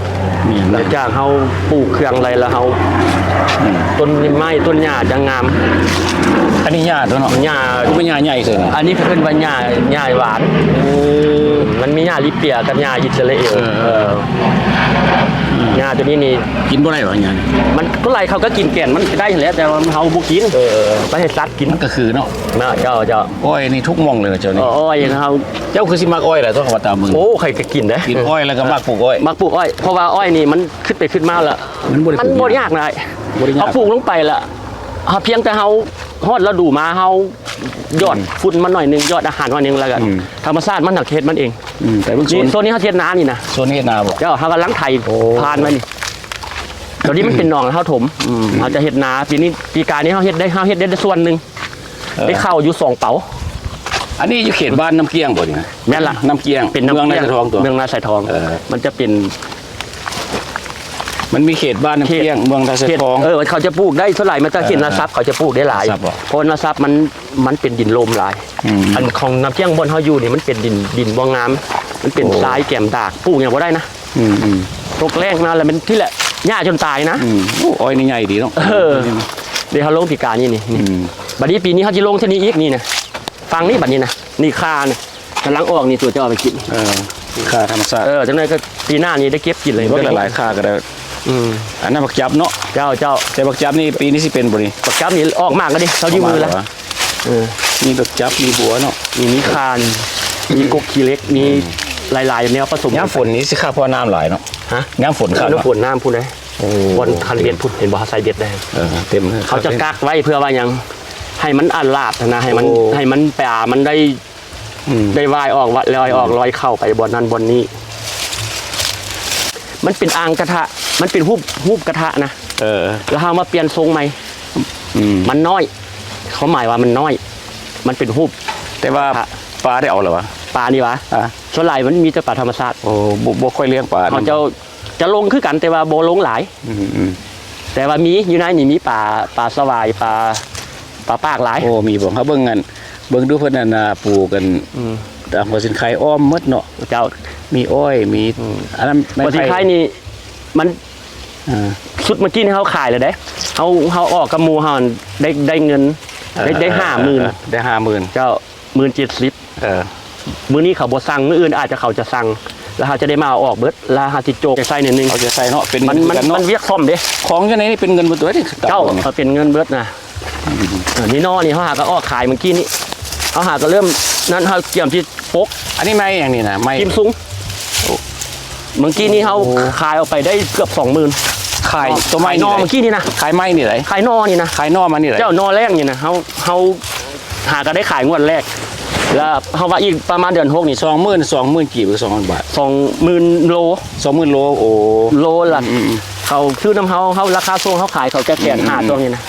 ແມ່ນ ຫຼັງຈາກເຮົາປູກເຄື່ອງໄດ້ແລ້ວ ເຮົາ ອືມ ຕົ້ນໄມ້ຕົ້ນຫຍ້າຈະງາມ. ອັນນີ້ຫຍ້າຕົວະເນາະ? ຫຍ້າ ຄືເປັນຫຍ້າໃຫຍ່ເຊີນ. ອັນນີ້ເພິ່ນວ່າຫຍ້າ ຫຍ້າຫວານ. ໂອ້ ມັນມີຫຍ້າລິເປຍກັບຫຍ້າອິດສະຣາເອລ. ເອີ ເອີ ຫຍ້າຕົວນີ້ນີ້ ກິນບໍ່ໄດ້ຫວາຫຍ້ານີ້? ມັນ ສ່ວນຫຼາຍເຂົາກໍກິນແກ່ນມັນໄດ້ຫັ້ນແຫຼະ ແຕ່ວ່າເຮົາບໍ່ກິນ. ເອີ ໄປໃຫ້ສັດກິນ. ມັນກໍຄືເນາະ. ນະ ເຈົ້າ ເຈົ້າ ອ້ອຍນີ້ທຸກໝ່ອງເລີຍເຈົ້ານີ້. ເອີ ອ້ອຍເຮົາ ເຈົ້າຄືຊິມັກອ້ອຍຫຼາຍຕົວະ ວ່າຕາມເບິ່ງ. ໂອ້ ຂ້ອຍກໍກິນເດ້ ກິນອ້ອຍແລ້ວກໍມັກປູກອ້ອຍ. ມັກປູກອ້ອຍ ເພາະວ່າອ້ອຍນີ້ມັນຄິດໄປຄິດມາລະ ມັນບໍ່ໄດ້ ມັນບໍ່ຍາກນະ. ບໍ່ໄດ້ຍາກ ເຮົາປູກລົງໄປລະ ເຮົາພຽງແຕ່ເຮົາຮອດລະດູມາ ເຮົາຢອດ ອືມ ຝຸ່ນມາໜ້ອຍໜຶ່ງ ຢອດອາຫານໜ້ອຍໜຶ່ງ ແລ້ວກໍ ອືມ ທຳມະຊາດມັນຫາກເຮັດມັນເອງ. ອືມ ແຕ່ເບິ່ງ ນີ້ ໂຊນ ໂຊນນີ້ເຮົາເຮັດນານີ້ນະ. ໂຊນເຮັດນາບໍ? ເຈົ້າ ເຮົາກຳລັງໄຖ ໂອ້ ຜ່ານມານີ້. ຕົວນີ້ມັນເປັນໜອງເຮົາຖົມ. ອືມ ເຮົາຈະເຮັດນາ ປີນີ້ ປີກາຍນີ້ເຮົາເຮັດໄດ້ ເຮົາເຮັດໄດ້ສ່ວນໜຶ່ງ. ເອີ ໄດ້ເຂົ້າຢູ່ສອງເປົາ. ອັນນີ້ຢູ່ເຂດບ້ານນ້ຳກ້ຽງບໍ່ນີ້? ແມ່ນລະ ນ້ຳກ້ຽງ ເປັນນ້ຳກ້ຽງ ເມືອງນາຊາຍທອງຕົວະ. ເມືອງນາຊາຍທອງ. ເອີ ມັນຈະເປັນ ມັນມີເຂດບ້ານນ້ຳກ້ຽງ ເຂດ ເມືອງນາຊາຍທອງ. ເອີ ເຂົາຈະປູກໄດ້ສ່ວນຫຼາຍ ມັນຈະເຂດນາຊັບ ເອີ ເຂົາຈະປູກໄດ້ຫຼາຍ. ນາຊັບບໍ? ເພາະວ່ານາຊັບມັນ ມັນເປັນດິນລົມຫຼາຍ. ອືມ ອັນຂອງນ້ຳກ້ຽງບ່ອນເຮົາຢູ່ນີ້ ມັນເປັນດິນ ດິນບໍ່ງາມ ມັນເປັນ ໂອ້ ຊາຍແກມດາກ ປູກຫຍັງບໍ່ໄດ້ນະ. ອືມໆ ຕົກແລ້ງມາແລ້ວມັນທີ່ແຫຼະ ຫຍ້າຈົນຕາຍນະ. ອືມ ໂອ້ ອ້ອຍນີ້ໃຫຍ່ດີເນາະ. ເອີ ເດ ເຮົາລົງປີກາຍນີ້ນີ້. ອືມ ບັດນີ້ປີນີ້ເຮົາຊິລົງເທື່ອນີ້ອີກນີ້ນະ. ຝັ່ງນີ້ບັດນີ້ນະ ນີ້ຂ່ານະ ກຳລັງອອກນີ້ ຕົວະຈະເອົາໄປກິນ. ເອີ ຂ່າທຳມະຊາດ. ເອີ ຈັ່ງໃດກໍປີໜ້ານີ້ໄດ້ເກັບກິນເລີຍ. ມີຫຼາຍໆ ຂ່າກໍໄດ້. ອືມ ອັນນັ້ນບັກຈັບເນາະ. ເຈົ້າ ເຈົ້າ ແຕ່ບັກຈັບນີ້ປີນີ້ຊິເປັນບໍ່ນີ້? ບັກຈັບນີ້ອອກໝາກແລ້ວເດ ເຮົາຢູ່ມືແລ້ວ. ເອີ ມີບັກຈັບ ມີບົວເນາະ. ມີ ມີຂ່າ ມີກົກຂີ້ເຫຼັກ ມີ ອືມ ຫຼາຍໆແນວປະສົມ. ຍາມຝົນນີ້ຊິຂາດ ເພາະວ່ານ້ຳຫຼາຍເນາະ. ຮະ? ຍາມຝົນຂາດ ຍາມຝົນ ນ້ຳພຸ້ນເດ້. ໂອ້ ບ່ອນຄັນເບັດພຸ້ນ ເຫັນບໍ່ ເຮົາໃສ່ເບັດໄດ້. ເອີ ເຕັມເລີຍ. ເຮົາຈະກັກໄວ້ເພື່ອວ່າຫຍັງ? ໃຫ້ມັນອາດຫຼາດຫັ້ນນະ ໃຫ້ມັນ ໂອ້ ໃຫ້ມັນປາມັນໄດ້ ອືມ ໄດ້ວ່າຍອອກ ວ່າຍອອກ ອືມ ລອຍເຂົ້າໄປບ່ອນນັ້ນບ່ອນນີ້. ມັນເປັນອ່າງກະທະ ມັນເປັນຮູບ ຮູບກະທະນະ. ເອີ ແລ້ວເຮົາມາປ່ຽນຊົງໃໝ່. ອືມ ມັນນ້ອຍ ຄວາມໝາຍວ່າມັນນ້ອຍ ມັນເປັນຮູບ ແຕ່ວ່າ ກະທະ ປາໄດ້ເອົາແລ້ວຫວາ? ປານີ້ຫວາ? ອ່າ ສ່ວນຫຼາຍມັນມີແຕ່ປາທຳມະຊາດ. ໂອ້ ບໍ່ ບໍ່ຄ່ອຍລ້ຽງປານຳ. ເຮົາເຈົ້າຈະລົງຄືກັນ ແຕ່ວ່າບໍ່ລົງຫຼາຍ. ອືມໆ ແຕ່ວ່າມີ ຢູ່ໃນນີ້ມີປາ ປາສະຫວາຍ ປາ ປາປາກຫຼາຍ. ໂອ້ ມີບໍ່? ເຮົາເບິ່ງອັນ ເບິ່ງດູເພິ່ນອັນນ່າ ປູກກັນ ອືມ ຕາມຫົວສິນໄຄອ້ອມໝົດເນາະ. ເຈົ້າ ມີອ້ອຍ ມີ ອືມ ອັນນັ້ນໄມ້ ຫົວສິນໄຄນີ້ມັນ ອ່າ ຊຸດເມື່ອກີ້ນີ້ເຮົາຂາຍແລ້ວເດ້. ເຮົາ ເຮົາອອກກັບໝູ່ເຮົາໄດ້ ໄດ້ເງິນ ເອີ ໄດ້ ໄດ້ຫ້າໝື່ນ ເອີ ໄດ້ຫ້າໝື່ນ. ເຈົ້າ ໝື່ນເຈັດສິບ. ເອີ ມື້ນີ້ເຂົາບໍ່ສັ່ງ ມື້ອື່ນອາດຈະເຂົາຈະສັ່ງ ແລ້ວເຮົາຈະໄດ້ມາເອົາອອກເບິດ ແລ້ວເຮົາຊິໂຈກໃສ່ໜ້ອຍໜຶ່ງ. ເອົາໃຈໃສ່ເນາະ ເປັນ ມັນ ເງິນ ມັນ ເນາະ ມັນວຽກສ້ອມເດ້. ຂອງຢູ່ໃນນີ້ເປັນເງິນເບິດເດ້. ເຈົ້າ ເອົາເປັນເງິນເບິດນະ. ອືມ ເອີ ນີ້ເນາະ ນີ້ເຮົາຫາກໍອອກຂາຍເມື່ອກີ້ນີ້ ເຮົາຫາກໍເລີ່ມນັ້ນ ເຮົາກຽມຊິປົກ. ອັນນີ້ໄມ້ຫຍັງນີ້ນະ? ໄມ້ກິມຊຸງ. ໂອ້ ເມື່ອກີ້ນີ້ເຮົາ ໂອ້ ຂາຍອອກໄປໄດ້ເກືອບສອງໝື່ນ. ຂາຍ ເນາະ ຕົວໄມ້ ຂາຍໜໍ່ນີ້ ເມື່ອກີ້ນີ້ນະ. ຂາຍໄມ້ນີ້ໃດ? ຂາຍໜໍ່ນີ້ນະ. ຂາຍໜໍ່ມັນນີ້ໃດ? ເຈົ້າ ໜໍ່ແລງນີ້ນະ ເຮົາ ເຮົາຫາກໍໄດ້ຂາຍງວດແລກ ແລ້ວເຮົາວ່າອີກປະມານເດືອນຫົກນີ້ ສອງໝື່ນ ສອງໝື່ນກີບ ຫຼື ສອງພັນບາດ? ສອງໝື່ນໂລ. ສອງໝື່ນໂລ. ໂອ້ ໂລລະ ອືມໆ ເຂົາຊື້ນຳເຮົາ ເຮົາລາຄາສົ່ງເຮົາຂາຍເຂົາແຕ່ແສນຫ້າ ອືມໆ ຊ່ວງນີ້ນະ.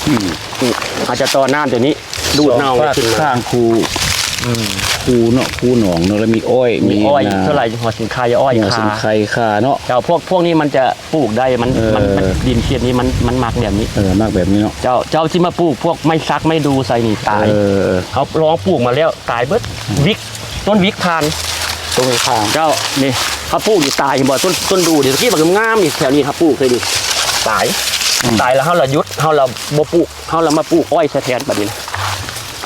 ອືມ ອືມ ອາດຈະຕໍ່ນ້ຳຕົວນີ້ ດູດເອົາຂຶ້ນມາ ຂ້າງຄູ ອືມ ຄູເນາະ ຄູໜອງເນາະ ແລ້ວມີອ້ອຍ ມີອ້ອຍ ມີນາ ສ່ວນຫຼາຍຫົວສິນໄຄ ອ້ອຍ ຫົວສິນໄຄ ຂ່າ ຂ່າເນາະ. ເຈົ້າ ພວກ ພວກນີ້ມັນຈະປູກໄດ້ ມັນ ເອີ ມັນ ມັນ ດິນເຂດນີ້ມັນ ມັນມັກແບບນີ້. ເອີ ມັກແບບນີ້ເນາະ. ເຈົ້າ ເຈົ້າຊິມາປູກພວກໄມ້ສັກໄມ້ດູໃສ່ນີ້ຕາຍ. ເອີ ເຮົາລອງປູກມາແລ້ວຕາຍເບິດ. ອືມ ວິກ ຕົ້ນວິກຜ່ານ ຕົ້ນວິກຜ່ານ. ເຈົ້າ ນີ້ເຮົາປູກນີ້ຕາຍ ເຫັນບໍ່? ຕົ້ນ ຕົ້ນດູນີ້ ຕະກີ້ບັກງາມໆ ນີ້ ແຖວນີ້ເຮົາປູກເລີຍນີ້ ຕາຍ. ອືມ ຕາຍແລ້ວເຮົາລະຢຸດ ເຮົາລະບໍ່ປູກ ເຮົາລະມາປູກອ້ອຍໃສ່ແທນບັດນີ້ນະ.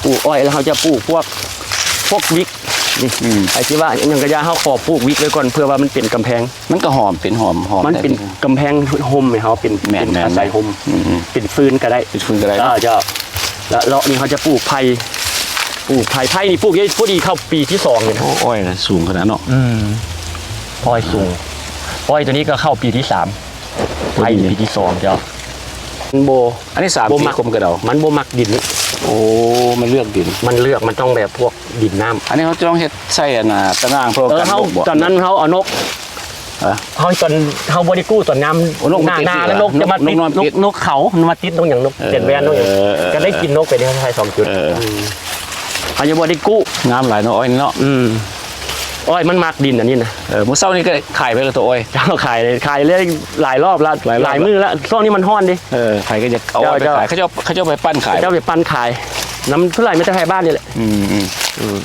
ປູກອ້ອຍແລ້ວເຮົາຈະປູກພວກ ພວກວິກນີ້. ອືມ ໃຜຊິວ່າຫຍັງກະຢ່າ ເຮົາຂໍປູກວິກໄວ້ກ່ອນ ເພື່ອວ່າມັນເປັນກຳແພງ. ມັນກໍຫອມ ເປັນຫອມ ຫອມ ມັນເປັນກຳແພງຮົ່ມໃຫ້ເຮົາ ເປັນ ແມ່ນໆ ເປັນອາໄສຮົ່ມ. ອືມໆ ເປັນຟືນກໍໄດ້ ເປັນຟືນກໍໄດ້. ເອີ ເຈົ້າ ແລ້ວເລາະນີ້ເຮົາຈະປູກໄຜ່ ປູກໄຜ່ ໄຜ່ນີ້ປູກໄດ້ພໍດີເຂົ້າປີທີສອງນີ້ນະ. ໂອ້ ອ້ອຍນະສູງຂະໜາດເນາະ. ອືມ ອ້ອຍສູງ ອ້ອຍຕົວນີ້ກໍເຂົ້າປີທີສາມ. ໄຜ່ປີທີສອງເຈົ້າ. ມັນບໍ່ ອັນນີ້ສາມປີຄົມກະເດົາ ມັນບໍ່ມັກດິນນີ້. ໂອ້ ມັນເລືອກດິນ ມັນເລືອກ ມັນຕ້ອງແບບພວກດິນນ້ຳ. ອັນນີ້ເຮົາຈະຕ້ອງເຮັດໃສ່ອັນນ່າ ຕາໜ່າງ ເພື່ອກັນນົກບໍ່? ຕອນນັ້ນເຮົາເອົານົກ ຮະ? ເຮົາຕອນ ເຮົາບໍ່ໄດ້ກູ້ຕອນຍາມ ໂອ້ ນົກມັນຕິດ ໜ້າ ແລ້ວນົກຈະມາຕິດ ນົກ ນົກເຂົາ ມັນມາຕິດນົກຫຍັງ ນົກເຕັດແວ່ນ ນົກຫຍັງ ເອີ ກໍໄດ້ກິນນົກໄປເດ້ ໃສ່ສອງຈຸດ. ເອີ ເຮົາຍັງບໍ່ໄດ້ກູ້. ງາມຫຼາຍເນາະ ອ້ອຍນີ້ເນາະ. ອືມ ອ້ອຍມັນມັກດິນອັນນີ້ນະ. ເອີ ມື້ເຊົ້ານີ້ກໍຂາຍໄປແລ້ວຕົວອ້ອຍ. ເຈົ້າ ຂາຍ ຂາຍເລີຍຫຼາຍລອບລະ ຫຼາຍລອບ ຫຼາຍມື້ລະ ຊ່ວງນີ້ມັນຮ້ອນເດ້. ເອີ ໃຜກໍຢາກເອົາອ້ອຍໄປຂາຍ ເຈົ້າ ເຂົາເຈົ້າ ເຂົາເຈົ້າໄປປັ່ນຂາຍ ເຂົາເຈົ້າໄປປັ່ນຂາຍນຳຜູ້ຫຼາຍ ມີແຕ່ໄທບ້ານນີ້ແຫຼະ. ອືມໆ ອືມ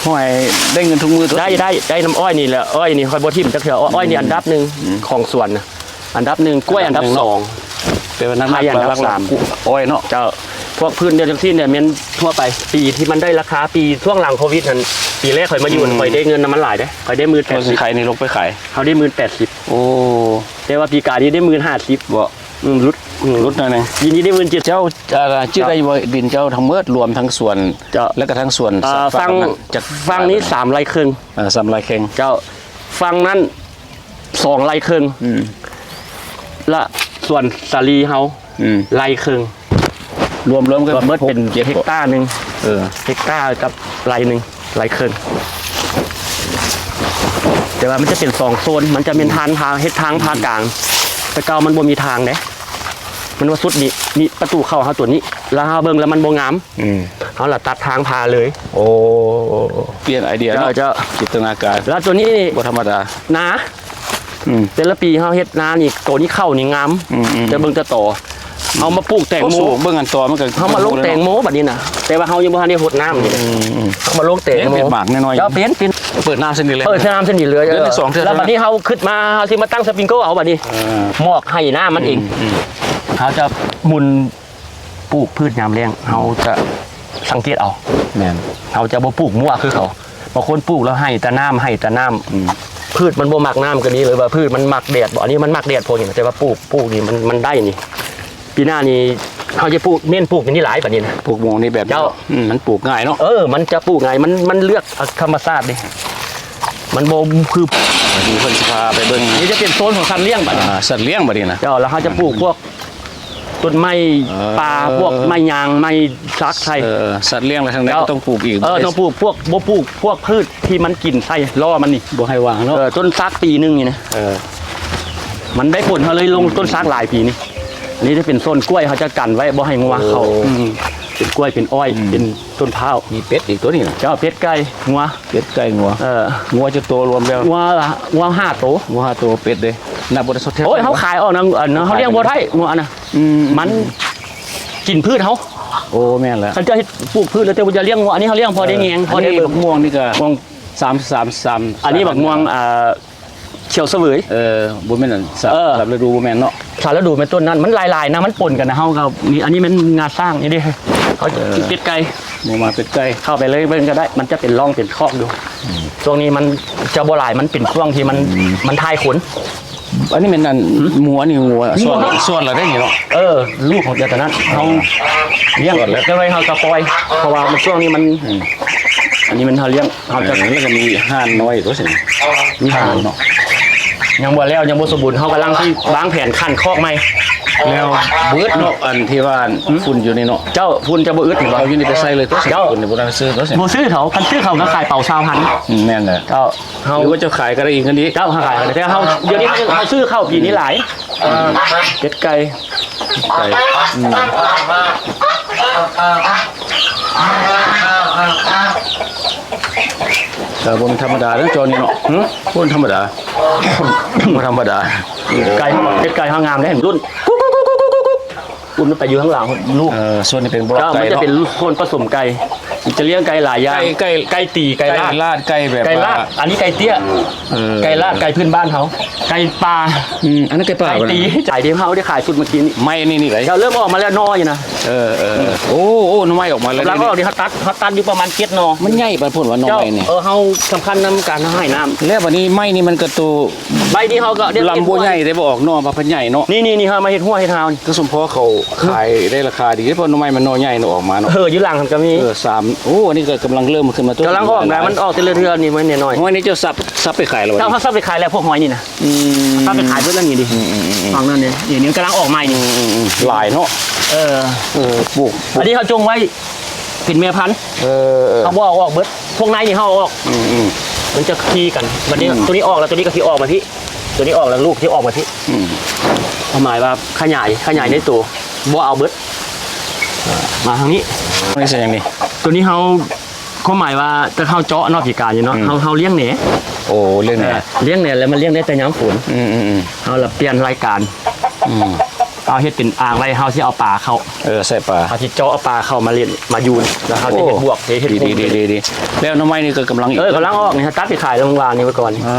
ໂອ້ຍ ໄດ້ເງິນທຸກມື້ຕົວະ. ໄດ້ ໄດ້ ໄດ້ນຳອ້ອຍນີ້ແຫຼະ ອ້ອຍນີ້ຂ້ອຍບໍ່ຖິ້ມຈັກເທື່ອ. ອ້ອຍນີ້ອັນດັບໜຶ່ງ ອືມ ຂອງສວນນະ ອັນດັບໜຶ່ງ ກ້ວຍອັນດັບສອງ ແປວ່ານັກ ໄຂ່ອັນດັບສາມ ອ້ອຍເນາະ. ເຈົ້າ ພວກພືດແນວຈັ່ງຊີ້ນີ້ແມ່ນທົ່ວໄປ ປີທີ່ມັນໄດ້ລາຄາ ປີຊ່ວງຫຼັງໂຄວິດຫັ້ນ ປີແລກຂ້ອຍມາຢູ່ ອືມ ຂ້ອຍໄດ້ເງິນນຳມັນຫຼາຍເດ້ ຂ້ອຍໄດ້ໝື່ນແປດສິບ. ເອົາຂາຍນີ້ລົງໄປຂາຍ ເຮົາໄດ້ໝື່ນແປດສິບ. ໂອ້ ແຕ່ວ່າປີກາຍນີ້ໄດ້ໝື່ນຫ້າສິບ. ບໍ່ ອືມ ຫຼຸດ ອືມ ຫຼຸດໜ້ອຍໜຶ່ງ. ປີນີ້ໄດ້ໝື່ນເຈັດ. ເຈົ້າ ເອີ ຈື່ໄດ້ບໍ່ ດິນເຈົ້າທັງໝົດ ລວມທັງສວນ ເຈົ້າ ແລ້ວກໍທັງສວນ ເອີ ຝັ່ງ ຝັ່ງນີ້ສາມໄຮ່ເຄິ່ງ. ເອີ ສາມໄຮ່ເຄິ່ງ. ເຈົ້າ ຝັ່ງນັ້ນ ສອງໄຮ່ເຄິ່ງ. ອືມ ລະສວນສາລີເຮົາ ອືມ ໄຮ່ເຄິ່ງ. ລວມ ລວມກັນ ລວມເບິດເປັນເຮັກຕາໜຶ່ງ. ເອີ ເຮັກຕາກັບໄຮ່ໜຶ່ງ ໄຮ່ເຄິ່ງ. ແຕ່ວ່າມັນຈະເປັນສອງໂຊນ ມັນຈະແມ່ນທາງ ເຮັດທາງຜ່າກາງ. ແຕ່ເກົ່າມັນບໍ່ມີທາງເດ້ ມັນວ່າສຸດນີ້ ນີ້ປະຕູເຂົ້າເຮົາຕົວນີ້ ແລ້ວເຮົາເບິ່ງແລ້ວມັນບໍ່ງາມ. ອືມ ເຮົາລະຕັດທາງຜ່າເລີຍ. ໂອ້ ປ່ຽນໄອເດຍເນາະ. ເຈົ້າ ເຈົ້າ ຈິນຕະນາການ ແລ້ວຕົວນີ້ນີ້ບໍ່ທຳມະດາ ໜາ. ອືມ ແຕ່ລະປີເຮົາເຮັດນານີ້ ໂຕນີ້ເຂົ້ານີ້ງາມ. ອືມໆ ແຕ່ເບິ່ງແຕ່ຕໍ ເຮົາມາປູກແຕງໂມ ເບິ່ງອັນຕໍມັນກໍ ເຮົາມາລົງແຕງໂມບັດນີ້ນະ ແຕ່ວ່າເຮົາຍັງບໍ່ທັນໄດ້ຫົດນ້ຳນີ້. ອືມໆ ເຮົາມາລົງແຕງໂມ ເຮັດໝາກນ້ອຍໆ. ເຈົ້າ ເປັນ ເປັນ ເປີດນ້ຳຊັ້ນນີ້ເລີຍ ເປີດນ້ຳຊັ້ນນີ້ເລີຍ. ເດືອນລະສອງເທື່ອ ແລ້ວບັດນີ້ເຮົາຄິດມາ ເຮົາຊິມາຕັ້ງສະປຣິງເກີ້ເອົາບັດນີ້. ເອີ ໝອກໄຫ້ນ້ຳມັນເອງ. ອືມໆ ເຮົາຈະໝູນ ປູກພືດຍາມແລ້ງ ເຮົາຈະສັງເກດເອົາ. ແມ່ນ ເຮົາຈະບໍ່ປູກມົ້ວຄືເຂົາ. ບາງຄົນປູກແລ້ວໄຫ້ແຕ່ນ້ຳ ໄຫ້ແຕ່ນ້ຳ. ອືມ ພືດມັນບໍ່ມັກນ້ຳກໍມີ ຫຼືວ່າພືດມັນມັກແດດບໍ? ອັນນີ້ມັນມັກແດດພວກນີ້ ແຕ່ວ່າປູກ ປູກນີ້ມັນ ມັນໄດ້ນີ້. ປີໜ້ານີ້ເຮົາຈະປູກ ເນັ້ນປູກອັນນີ້ຫຼາຍກວ່ານີ້ນະ. ປູກໝ່ອງນີ້ແບບ ເຈົ້າ ອືມ ມັນປູກງ່າຍເນາະ. ເອີ ມັນຈະປູກງ່າຍ ມັນ ມັນເລືອກເອົາທຳມະຊາດເດ້ ມັນບໍ່ຄື ດຽວເພິ່ນຊິພາໄປເບິ່ງ. ນີ້ຈະເປັນໂຊນຂອງສັດລ້ຽງບັດນີ້. ອ່າ ສັດລ້ຽງບັດນີ້ນະ. ເຈົ້າ ແລ້ວເຮົາຈະປູກພວກ ຕົ້ນໄມ້ ເອີ ປ່າ ພວກໄມ້ຍາງ ໄມ້ສັກໃສ່ ເອີ ເອີ ສັດລ້ຽງແລ້ວທາງໃດ ເຈົ້າ ກໍຕ້ອງປູກອີກ ເອີ ຕ້ອງປູກ ພວກ ບໍ່ປູກພວກພືດທີ່ມັນກິນໃສ່ລໍ້ມັນນີ້ ບໍ່ໃຫ້ຫວ່າງເນາະ ເອີ ຕົ້ນສັກປີໜຶ່ງນີ້ນະ ເອີ ມັນໄດ້ຜົນ ເຮົາເລີຍລົງ ອືມ ຕົ້ນສັກຫຼາຍປີນີ້ ອັນນີ້ຈະເປັນສວນກ້ວຍ ເຮົາຈະກັນໄວ້ບໍ່ໃຫ້ງົວເຂົ້າ ໂອ້ ອືມ ເປັນກ້ວຍ ເປັນອ້ອຍ ອືມ ເປັນຕົ້ນພ້າວ ມີເປັດອີກຕົວນີ້ນະ ເຈົ້າ ເປັດໄກ່ງົວ ເປັດໄກ່ງົວ ເອີ ງົວຈັກໂຕລວມແລ້ວ ງົວ ງົວຫ້າໂຕ ງົວຫ້າໂຕ ເປັດເດ້ ນັບບໍ່ໄດ້ ໂອ້ຍ ເຮົາຂາຍອອກນະ ອັນ ເຮົາລ້ຽງບໍ່ໄດ້ງົວນະ ອືມ ມັນກິນພືດເຮົາ ໂອ້ ແມ່ນແລ້ວ ຄັນຈະເຮັດປູກພືດແລ້ວ ແຕ່ວ່າຈະລ້ຽງງົວ ອັນນີ້ເຮົາລ້ຽງພໍໄດ້ແຍງ ເອີ ພໍໄດ້ເບິ່ງ ອັນນີ້ບັກມ່ວງນີ້ກໍ ມ່ວງ ສາມ ສາມ ສາມ ອັນນີ້ບັກມ່ວງ ອ່າ ຂຽວສະເຫວີຍ ເອີ ບໍ່ແມ່ນອັນ ສາມ ເອີ ສາມລະດູບໍ່ແມ່ນເນາະ ສາມລະດູແມ່ນຕົ້ນນັ້ນ ມັນຫຼາຍໆນະ ມັນປົນກັນນະ ເຮົາກໍມີ ອັນນີ້ແມ່ນງາຊ້າງນີ້ເດ້ ເຮົາ ເອີ ເປັດໄກ່ ໝູໝາເປັດໄກ່ ເຂົ້າໄປເລີຍເບິ່ງກໍໄດ້ ມັນຈະເປັນຮ່ອງເປັນຄອກຢູ່ ອືມ ຊ່ວງນີ້ມັນຈະບໍ່ຫຼາຍ ມັນເປັນຊ່ວງທີ່ມັນ ອືມ ມັນຖ່າຍຂົນ ອັນນີ້ແມ່ນອັນ ຫືມ ໝູ ອັນນີ້ງົວ ນີ້ ສ່ວນ ງົວ ສ່ວນລະໄດ້ນີ້ເນາະ ເອີ ລູກຂອງເຈົ້າຕົວນັ້ນ ເຮົາ ອ່າ ລ້ຽງ ສ່ວນລະ ແລ້ວເຮົາກໍປ່ອຍ ເພາະວ່າມັນ ຊ່ວງນີ້ມັນ ອືມ ອັນນີ້ມັນເຮົາລ້ຽງ ເຮົາຈະ ເອີ ແລ້ວກໍມີຫ່ານນ້ອຍຕົວຊີ້ ມີຫ່ານເນາະ ຍັງບໍ່ແລ້ວ ຍັງບໍ່ສົມບູນ ເຮົາກຳລັງຊິວາງແຜນຂັ້ນຄອກໃໝ່ ແລ້ວເບິດເນາະ ອັນທີ່ວ່າ ຫືມ ຝຸ່ນຢູ່ນີ້ເນາະ ເຈົ້າ ຝຸ່ນຈະບໍ່ອຶດ ເຫັນບໍ່ ເອົາຢູ່ນີ້ໄປໃສ່ເລີຍຕົວຊີ້ ເຈົ້າ ຝຸ່ນນີ້ບໍ່ໄດ້ຊື້ຕົວຊີ້ ບໍ່ຊື້ເຂົາ ຄັນຊື້ເຂົາກໍຂາຍເປົາຊາວພັນ ອືມ ແມ່ນແຫຼະ ເຈົ້າ ເຮົາ ຫຼືວ່າເຈົ້າຂາຍກໍໄດ້ອີກເງິນອີກ ເຈົ້າ ເຮົາຂາຍກໍໄດ້ ແຕ່ເຮົາ ດຽວນີ້ເຮົາ ເຮົາຊື້ເຂົ້າປີນີ້ຫຼາຍ ເອີ ເຈັດໄກ່ ໄກ່ ອືມ ກໍບໍ່ແມ່ນທຳມະດາເດີ ຈອນີ້ເນາະ ຫືມ ບໍ່ແມ່ນທຳມະດາ ບໍ່ທຳມະດາ ໄກ່ ເຈັດໄກ່ເຮົາງາມເດ້ ລຸ້ນ ປຸ້ນໄປຢູ່ຂ້າງຫຼັງ ລູກ ເອີ ສ່ວນນີ້ເປັນບໍ່ ເຈົ້າ ໄກ່ ມັນຈະເນາະ ເປັນຄົນປະສົມໄກ່ ຈະລ້ຽງໄກ່ຫຼາຍຢ່າງ ໄກ່ ໄກ່ ໄກ່ຕີ ໄກ່ລາດ ໄກ່ລາດ ໄກ່ແບບ ໄກ່ລາດ ວ່າ ອັນນີ້ໄກ່ເຕ້ຍ ເອີ ໄກ່ລາດ ໄກ່ພື້ນບ້ານເຮົາ ໄກ່ປ່າ ອືມ ອັນນັ້ນໄກ່ປ່າ ໄກ່ຕີ ບໍ່ນະ ໄກ່ທີ່ເຮົາໄດ້ຂາຍຊຸດເມື່ອກີ້ນີ້ ໄມ້ນີ້ນີ້ໄດ ເຈົ້າ ເລີ່ມອອກມາແລ້ວ ໜໍ່ຢູ່ນະ ເອີ ເອີ ເອີ ໂອ້ ໂອ້ ໜໍ່ໄມ້ອອກມາແລ້ວ ກຳລັງອອກນີ້ ເຮົາຕັດ ເຮົາຕັດຢູ່ປະມານເຈັດໜໍ່ ມັນໃຫຍ່ປານພຸ້ນວ່າໜໍ່ໄມ້ນີ້ ເຈົ້າ ເອີ ເຮົາສຳຄັນນຳການເຮົາໃຫ້ນ້ຳ ແລ້ວບັດນີ້ໄມ້ນີ້ມັນກໍໂຕ ໃບນີ້ເຮົາກໍໄດ້ ລຳບໍ່ໃຫຍ່ເດ້ ບໍ່ອອກໜໍ່ ມັນພັດໃຫຍ່ເນາະ ນີ້ໆ ເຮົາມາເຮັດຮົ້ວເຮັດຮາວນີ້ ກໍສົມພໍເຂົາຂາຍໄດ້ລາຄາດີ ເພາະໜໍ່ໄມ້ມັນໜໍ່ໃຫຍ່ເນາະ ອອກມາເນາະ ເອີ ຢູ່ຫຼັງຫັ້ນກໍມີ ເອີ ສາມ ໂອ້ ອັນນີ້ກໍກຳລັງເລີ່ມຂຶ້ນມາ ກຳລັງອອກນະ ມັນອອກແຕ່ລະເທື່ອນີ້ ໄມ້ນ້ອຍໆ ຫ້ອຍນີ້ເຈົ້າສັບ ສັບໄປຂາຍແລ້ວ ເຈົ້າ ເຮົາສັບໄປຂາຍແລ້ວ ພວກຫ້ອຍນີ້ນະ ອືມ ສັບໄປຂາຍເບິດແລ້ວນີ້ເດ້ ອືມໆໆໆ ຝັ່ງນັ້ນເດ້ ນີ້ ນີ້ກຳລັງອອກໃໝ່ນີ້ ອືມໆໆ ຫຼາຍເນາະ ເອີ ເອີ ປູກ ປູກ ອັນນີ້ເຮົາຈົ່ງໄວ້ເປັນແມ່ພັນ ເອີ ເອີ ເຮົາບໍ່ເອົາອອກເບິດ ພວກໃນນີ້ເຮົາເອົາອອກ ອືມໆ ມັນຈະຄີກັນ ບັດນີ້ ອືມ ຕົວນີ້ອອກແລ້ວ ຕົວນີ້ກໍຊິອອກມາພີ້ ຕົວນີ້ອອກແລ້ວ ລູກຊິອອກມາພີ້ ອືມ ຄວາມໝາຍວ່າຂະຫຍາຍ ຂະຫຍາຍໃນໂຕ ບໍ່ເອົາເບິດ ເອີ ມາທາງນີ້ ນີ້ຊິຫຍັງນີ້ ຕົວນີ້ເຮົາ ຄວາມໝາຍວ່າ ແຕ່ເຮົາເຈາະເນາະ ປີກາຍນີ້ເນາະ ອືມ ເຮົາ ເຮົາລ້ຽງແໜ ໂອ້ ລ້ຽງແໜ ເອີ ລ້ຽງແໜ ແລ້ວມັນລ້ຽງໄດ້ແຕ່ຍາມຝົນ ອືມໆໆ ເຮົາລະປ່ຽນລາຍການ ອືມ ເຮົາເຮັດເປັນອ່າງໄວ້ ເຮົາຊິເອົາປາເຂົ້າ ເອີ ໃສ່ປາ ເຮົາຊິເຈາະເອົາປາເຂົ້າມາຫຼິ້ນ ມາຢູ່ ແລ້ວເຮົາຊິເຮັດ ໂອ້ ບວກ ຊິເຮັດ ດີໆໆ ແລ້ວໜໍ່ໄມ້ນີ້ກໍກຳລັງ ເອີ ກຳລັງອອກນີ້ ຕັດໄປຂາຍແລ້ວວານນີ້ໄວ້ກ່ອນ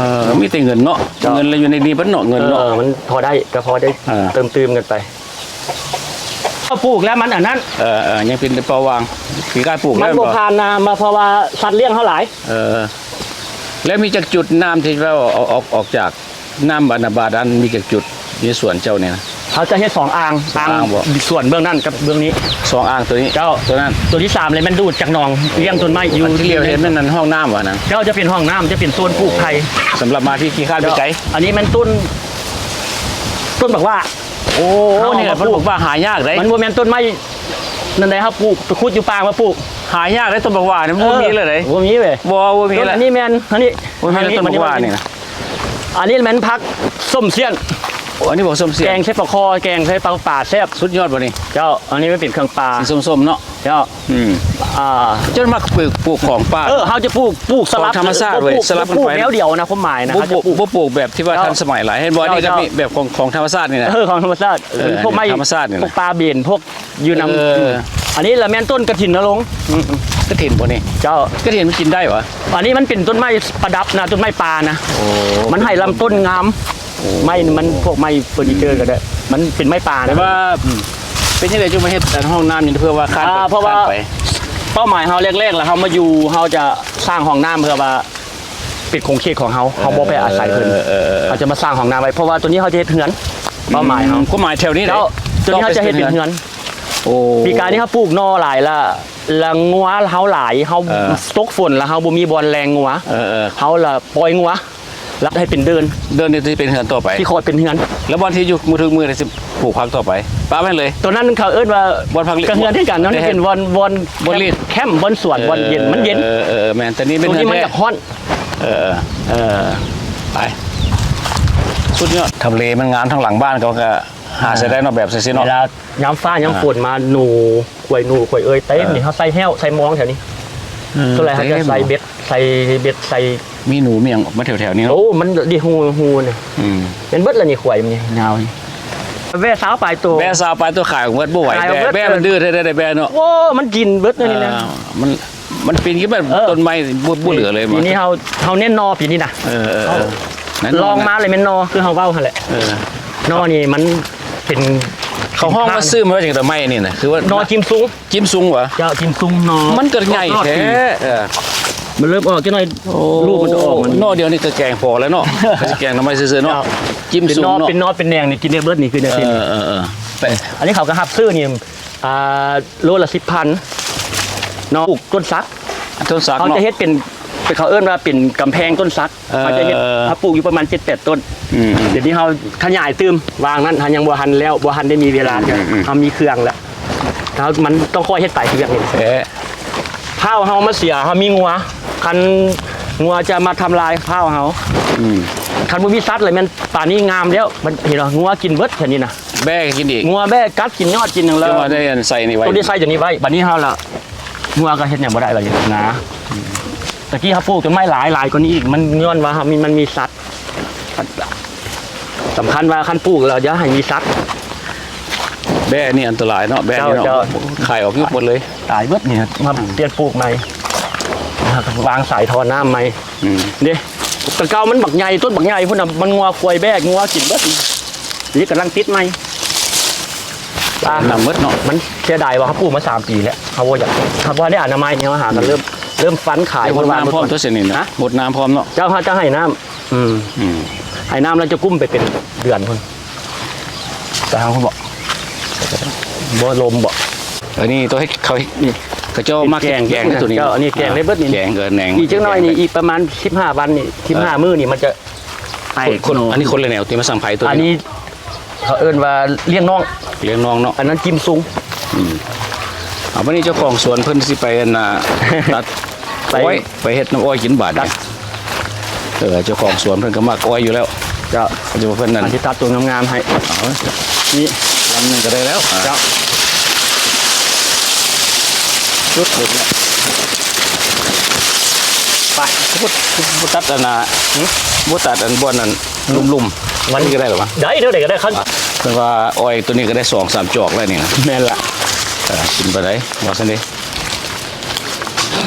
ເອີ ມີແຕ່ເງິນເນາະ ເຈົ້າ ເງິນລະຢູ່ໃນນີ້ເບິດເນາະ ເງິນເນາະ ເອີ ມັນພໍໄດ້ ກໍພໍໄດ້ ເອີ ເຕີມຕື່ມກັນໄປ ເຮົາປູກແລ້ວມັນອັນນັ້ນ ເອີໆ ຍັງເປັນເປົ່າຫວ່າງ ປີກາຍປູກ ມັນບໍ່ຜ່ານນ້ຳ ເພາະວ່າສັດລ້ຽງເຮົາຫຼາຍ ເອີ ແລ້ວມີຈັກຈຸດນ້ຳທີ່ວ່າເອົາອອກ ອອກຈາກນ້ຳບາດານ ບາດານ ມີຈັກຈຸດຢູ່ໃນສວນເຈົ້ານີ້ນະ ເຮົາຈະເຮັດສອງອ່າງ ສອງອ່າງບໍ່ ອ່າງສ່ວນເບື້ອງນັ້ນກັບເບື້ອງນີ້ ສອງອ່າງ ຕົວນີ້ ເຈົ້າ ຕົວນັ້ນ ຕົວທີສາມເລີຍ ແມ່ນດູດຈາກໜອງ ລ້ຽງຕົ້ນໄມ້ຢູ່ ອັນທີ່ຫຼຽວເຫັນແມ່ນຫ້ອງນ້ຳຫວານັ້ນ ເຈົ້າ ຈະເປັນຫ້ອງນ້ຳ ຈະເປັນໂຊນປູກໄຜ່ ສຳລັບມາທີ່ຂີ້ຄ້ານໄປໄກ ເຈົ້າ ອັນນີ້ແມ່ນຕົ້ນ ຕົ້ນບັກຫວ້າ ໂອ້ ເຮົາ ນີ້ແຫຼະ ເອົາມາປູກ ມັນບອກວ່າຫາຍາກເດ້ ມັນບໍ່ແມ່ນຕົ້ນໄມ້ນັ້ນໃດ ເຮົາປູກ ໄປຂຸດຢູ່ປ່າມາປູກ ຫາຍາກເດ້ ຕົ້ນບັກຫວ້ານີ້ ເອີ ບໍ່ມີເລີຍເດ້ ບໍ່ມີເວີຍ ບໍ່ ບໍ່ມີ ຕົ້ນ ລະ ອັນນີ້ແມ່ນ ອັນນີ້ ບໍ່ມີລະ ຕົ້ນບັກຫວ້ານີ້ນະ ອັນນີ້ແມ່ນຜັກສົ້ມສ້ຽນ ໂອ້ ອັນນີ້ບັກສົ້ມສ້ຽນ ແກງໃສ່ປາຄໍ່ ແກງໃສ່ປາ ປາແຊບ ສຸດຍອດບໍ່ນີ້ ເຈົ້າ ອັນນີ້ມັນເປັນເຄື່ອງປ່າ ສີສົ້ມໆເນາະ ເຈົ້າ ອືມ ອ່າ ເຈົ້າມັກປູກ ປູກຂອງປ່າ ເອີ ເຮົາຈະປູກ ປູກສະຫຼັບ ຂອງທຳມະຊາດເວີຍ ສະຫຼັບກັນໄປ ປູກແນວດຽວນະ ຄວາມໝາຍນະ ບໍ່ ເຮົາຈະປູກ ບໍ່ປູກແບບທີ່ວ່າ ເຈົ້າ ທັນສະໄໝຫຼາຍ ເຫັນບໍ່ ເຈົ້າ ອັນນີ້ກໍ ເຈົ້າ ມີແບບຂອງ ຂອງທຳມະຊາດນີ້ນະ ເອີ ຂອງທຳມະຊາດ ເອີ ພວກໄມ້ ທຳມະຊາດນີ້ນະ ພວກປ່າເບັນ ພວກຢູ່ນຳ ເອີ ອືມ ອັນນີ້ລະແມ່ນຕົ້ນກະຖິນນະລົງ ອືມ ກະຖິນບໍ່ນີ້ ເຈົ້າ ກະຖິນມັນກິນໄດ້ຫວາ ອັນນີ້ມັນເປັນຕົ້ນໄມ້ປະດັບນະ ຕົ້ນໄມ້ປ່ານະ ໂອ້ ມັນໃຫ້ລຳຕົ້ນງາມ ໂອ້ ໄມ້ມັນ ພວກໄມ້ເຟີນີເຈີກໍໄດ້ ມັນເປັນໄມ້ປ່ານະ ແຕ່ວ່າ ອືມ ເປັນຈັ່ງໃດຈຶ່ງມາເຮັດອັນຫ້ອງນ້ຳນີ້ ເພື່ອວ່າຄານ ອ່າ ເພາະວ່າ ຄານໄປ ເປົ້າໝາຍເຮົາແລກໆ ລະເຮົາມາຢູ່ ເຮົາຈະສ້າງຫ້ອງນ້ຳເພື່ອວ່າເປັນຂົງເຂດຂອງເຮົາ ເຮົາບໍ່ໄປອາໄສເພິ່ນ ເອີໆໆ ເຮົາຈະມາສ້າງຫ້ອງນ້ຳໄວ້ ເພາະວ່າຕົວນີ້ເຮົາຈະເຮັດເຮືອນ ອືມ ເປົ້າໝາຍເຮົາ ຄວາມໝາຍແຖວນີ້ ເຈົ້າ ຕົວນີ້ເຮົາຈະເຮັດເປັນເຮືອນ ໂອ້ ປີກາຍນີ້ເຮົາປູກໜໍ່ຫຼາຍລະ ລະງົວເຮົາຫຼາຍ ເຮົາ ເອີ ຕົກຝົນລະເຮົາບໍ່ມີບ່ອນແລ່ງງົວ ເອີໆ ເຮົາລະປ່ອຍງົວ ລັດໃຫ້ເປັນເດີ່ນ ເດີ່ນນີ້ຊິເປັນເຮືອນຕໍ່ໄປ ຊິຄ່ອຍເປັນເຮືອນ ແລ້ວບ່ອນທີ່ຢູ່ມື້ຖືກມື້ນີ້ຊິປູກຜັກຕໍ່ໄປ ປະໄວ້ເລີຍ ຕອນນັ້ນເຂົາເອີ້ນວ່າ ບ່ອນພັກ ກະເຮືອນຄືກັນເນາະ ແຕ່ ເປັນບ່ອນ ບ່ອນ ບ່ອນລີດ ແຄມ ບ່ອນສວນ ເອີ ບ່ອນເຢັນ ມັນເຢັນ ເອີ ເອີ ແມ່ນ ແຕ່ນີ້ເປັນເຮືອນແທ້ ມັນຢາກຮ້ອນ ເອີ ເອີ ເອີ ເອີ ໄປ ສຸດຍອດ ທຳເລມັນງາມ ທາງຫຼັງບ້ານເຂົາກະຫາໃສ່ໄດ້ເນາະ ແບບຈັ່ງຊີ້ເນາະ ເວລາຍາມຟ້າຍາມຝົນມາ ອ່າ ໜູ ຄວາຍໜູ ຄວາຍເອີຍ ເຕັມ ອ່າ ນີ້ ເຮົາໃສ່ແຫ້ວ ໃສ່ມອງແຖວນີ້ ອືມ ສ່ວນຫຼາຍເຮົາຈະໃສ່ເບັດ ເຕັມ ໃສ່ເບັດ ໃສ່ ມີໜູມີຫຍັງມາແຖວໆນີ້ເນາະ ໂອ້ ມັນເດ ຮູ ຮູນີ້ ອືມ ແມ່ນເບິດລະນີ້ ຄວາຍມັນນີ້ ຍາວນີ້ ແບ້ຊາວປາຍໂຕ ແບ້ຊາວປາຍໂຕ ຂາຍອອກເບິດ ບໍ່ໄຫວ ຂາຍອອກເບິດ ແບ້ ແບ້ມັນດື້ແທ້ໆ ແບ້ເນາະ ໂອ້ ມັນກິນເບິດນີ້ນະ ອ່າ ມັນ ມັນປີນຂຶ້ນມາ ເອີ ຕົ້ນໄມ້ບໍ່ ບໍ່ເຫຼືອເລີຍ ປີນີ້ເຮົາ ເຮົາເນັ້ນໜໍ່ປີນີ້ນະ ເອີ ເອີ ເອີ ລອງມາເລີຍແມ່ນໜໍ່ ຄືເຮົາເວົ້າຫັ້ນແຫຼະ ເອີ ໜໍ່ນີ້ມັນເປັນ ເຂົາຮ້ອງວ່າ ສິນຄ້າ ຊື່ມັນວ່າຫຍັງ ດອກໄມ້ນີ້ນະ ຄືວ່າໜໍ່ຈິມຊຸງ ຈິມຊຸງຫວາ ເຈົ້າ ຈິມຊຸງ ໜໍ່ ມັນກໍໃຫຍ່ແທ້ ເອີ ມັນເລີ່ມອອກຈັກໜ່ອຍ ໂອ້ ລູກມັນຈະອອກ ໜໍ່ດຽວນີ້ກໍແກງພໍແລ້ວເນາະ ກໍຊິແກງໜໍ່ໄມ້ຊື່ໆເນາະ ເຈົ້າ ຈິມຊຸງເນາະ ເປັນໜໍ່ ເປັນໜໍ່ ເປັນແໜງນີ້ ກິນໄດ້ເບິດນີ້ ຄືແນວນີ້ ເອີ ເອີ ເອີ ອັນນີ້ເຂົາກໍຮັບຊື້ນີ້ ອ່າ ໂລລະສິບພັນເນາະ ປູກຕົ້ນສັກ ຕົ້ນສັກ ເຂົາ ເນາະ ຈະເຮັດເປັນ ເປັນ ເຂົາເອີ້ນວ່າເປັນກຳແພງຕົ້ນສັກ ເອີ ເຂົາຈະເຮັດ ເຮົາປູກຢູ່ປະມານເຈັດແປດຕົ້ນ ອືມ ດຽວນີ້ເຮົາຂະຫຍາຍຕື່ມ ວາງນັ້ນເຮົາຍັງບໍ່ທັນແລ້ວ ບໍ່ທັນໄດ້ມີເວລາ ອືມ ເຮົາມີເຄື່ອງແລ້ວ ເຮົາ ມັນຕ້ອງຄ່ອຍເຮັດໄປ ຄືຫຍັງນີ້ ເອີ ພ້າວເຮົາມາເສຍ ເຮົາມີງົວ ຄັນງົວຈະມາທຳລາຍພ້າວເຮົາ ອືມ ຄັນບໍ່ມີສັດລະແມ່ນປານນີ້ງາມແລ້ວ ມັນເຫັນບໍ່ ງົວກິນເບິດແຖວນີ້ນະ ແບ້ກໍກິນອີກ ງົວແບ້ກັດກິນຍອດກິນຫຍັງແລ້ວ ຈັ່ງວ່າໄດ້ອັນໃສ່ນີ້ໄວ້ ຕ້ອງໄດ້ໃສ່ຕົວນີ້ໄວ້ ບາດນີ້ເຮົາລະ ງົວກໍເຮັດຫຍັງບໍ່ໄດ້ບາດນີ້ນາ ອືມ ຕະກີ້ເຮົາປູກຕົ້ນໄມ້ຫຼາຍ ຫຼາຍກວ່ານີ້ອີກ ມັນຍ້ອນວ່າເຮົາມີ ມັນມີສັດ ສຳຄັນວ່າຄັນປູກແລ້ວຢ່າໃຫ້ມີສັດ ແບ້ນີ້ອັນຕະລາຍເນາະ ແບ້ນີ້ເນາະ ເຈົ້າ ເຈົ້າ ຂາຍອອກຢູ່ໝົດເລີຍ ຕາຍເບິດນີ້ ມາ ອືມ ປ່ຽນປູກໃໝ່ ວາງສາຍທໍ່ນ້ຳໃໝ່ ອືມ ເດ້ ແຕ່ເກົ່າມັນບັກໃຫຍ່ ຕົ້ນບັກໃຫຍ່ພຸ້ນນະ ມັນງົວຄວາຍແບ້ ງົວກິນເບິດ ນີ້ກຳລັງຕິດໃໝ່ ນຳເບິດເນາະ ມັນເສຍດາຍວ່າເຮົາປູກມາສາມປີແລ້ວ ເຮົາບໍ່ຢາກ ເຮົາບໍ່ໄດ້ອະນາໄມ ເຮົາຫາກັນເລີ່ມ ອືມ ເລີ່ມຟັນຂາຍ ເຮັດຫົດນ້ຳພ້ອມຕົວເສຍນີ້ນະ ຮະ ຫົດນ້ຳພ້ອມເນາະ ເຈົ້າ ເຮົາຈະໃຫ້ນ້ຳ ອືມ ອືມ ໃຫ້ນ້ຳແລ້ວຈະກຸ້ມໄປເປັນເດືອນພຸ້ນ ໄປຫາພຸ້ນບໍ ບໍ່ລົມບໍ ອັນນີ້ຕົວເຮັດ ເຂົາເຮັດ ນີ້ ເຂົາເຈົ້າມາແກງ ແກງຕົວນີ້ ເຈົ້າ ອັນນີ້ແກງໄດ້ເບິດນີ້ ແກງ ເອີ ແໜງ ອີກຈັກໜ້ອຍນີ້ ແກງໄດ້ ອີກປະມານສິບຫ້າວັນນີ້ ສິບຫ້າ ເອີ ມື້ນີ້ມັນຈະ ໄພ ຄົນ ອັນນີ້ຄົນລະແນວ ທີ່ມາສັ່ງໄພຕົວນີ້ ອັນນີ້ເຂົາເອີ້ນວ່າລ້ຽງນ້ອງ ລ້ຽງນ້ອງເນາະ ອັນນັ້ນຈິມຊຸງ ອືມ ເອົາ ບັດນີ້ເຈົ້າຂອງສວນເພິ່ນຊິໄປອັນນ່າ ຕັດ ໄປ ອ້ອຍ ໄປເຮັດນ້ຳອ້ອຍກິນບາດນີ້ ເອີ ເຈົ້າຂອງສວນເພິ່ນກໍມັກອ້ອຍຢູ່ແລ້ວ ເຈົ້າ ເພິ່ນນັ້ນ ອັນຊິຕັດຕົວງາມໆໃຫ້ ເອົາ ນີ້ ລຳໜຶ່ງກໍໄດ້ແລ້ວ ເຈົ້າ ຈຸດເລີຍ ໄປ ບໍ່ຕັດອັນນ່າ ຫື ບໍ່ຕັດອັນບ່ອນນັ້ນ ລຸ່ມໆ ມັນນີ້ກໍໄດ້ລະວະ ໄດ້ ແນວໃດກໍໄດ້ ຄັນ ເພິ່ນວ່າອ້ອຍຕົວນີ້ກໍໄດ້ສອງສາມຈອກແລ້ວນີ້ນະ ແມ່ນລະ ເອີ ກິນປານໃດ ວ່າຊັ້ນເດ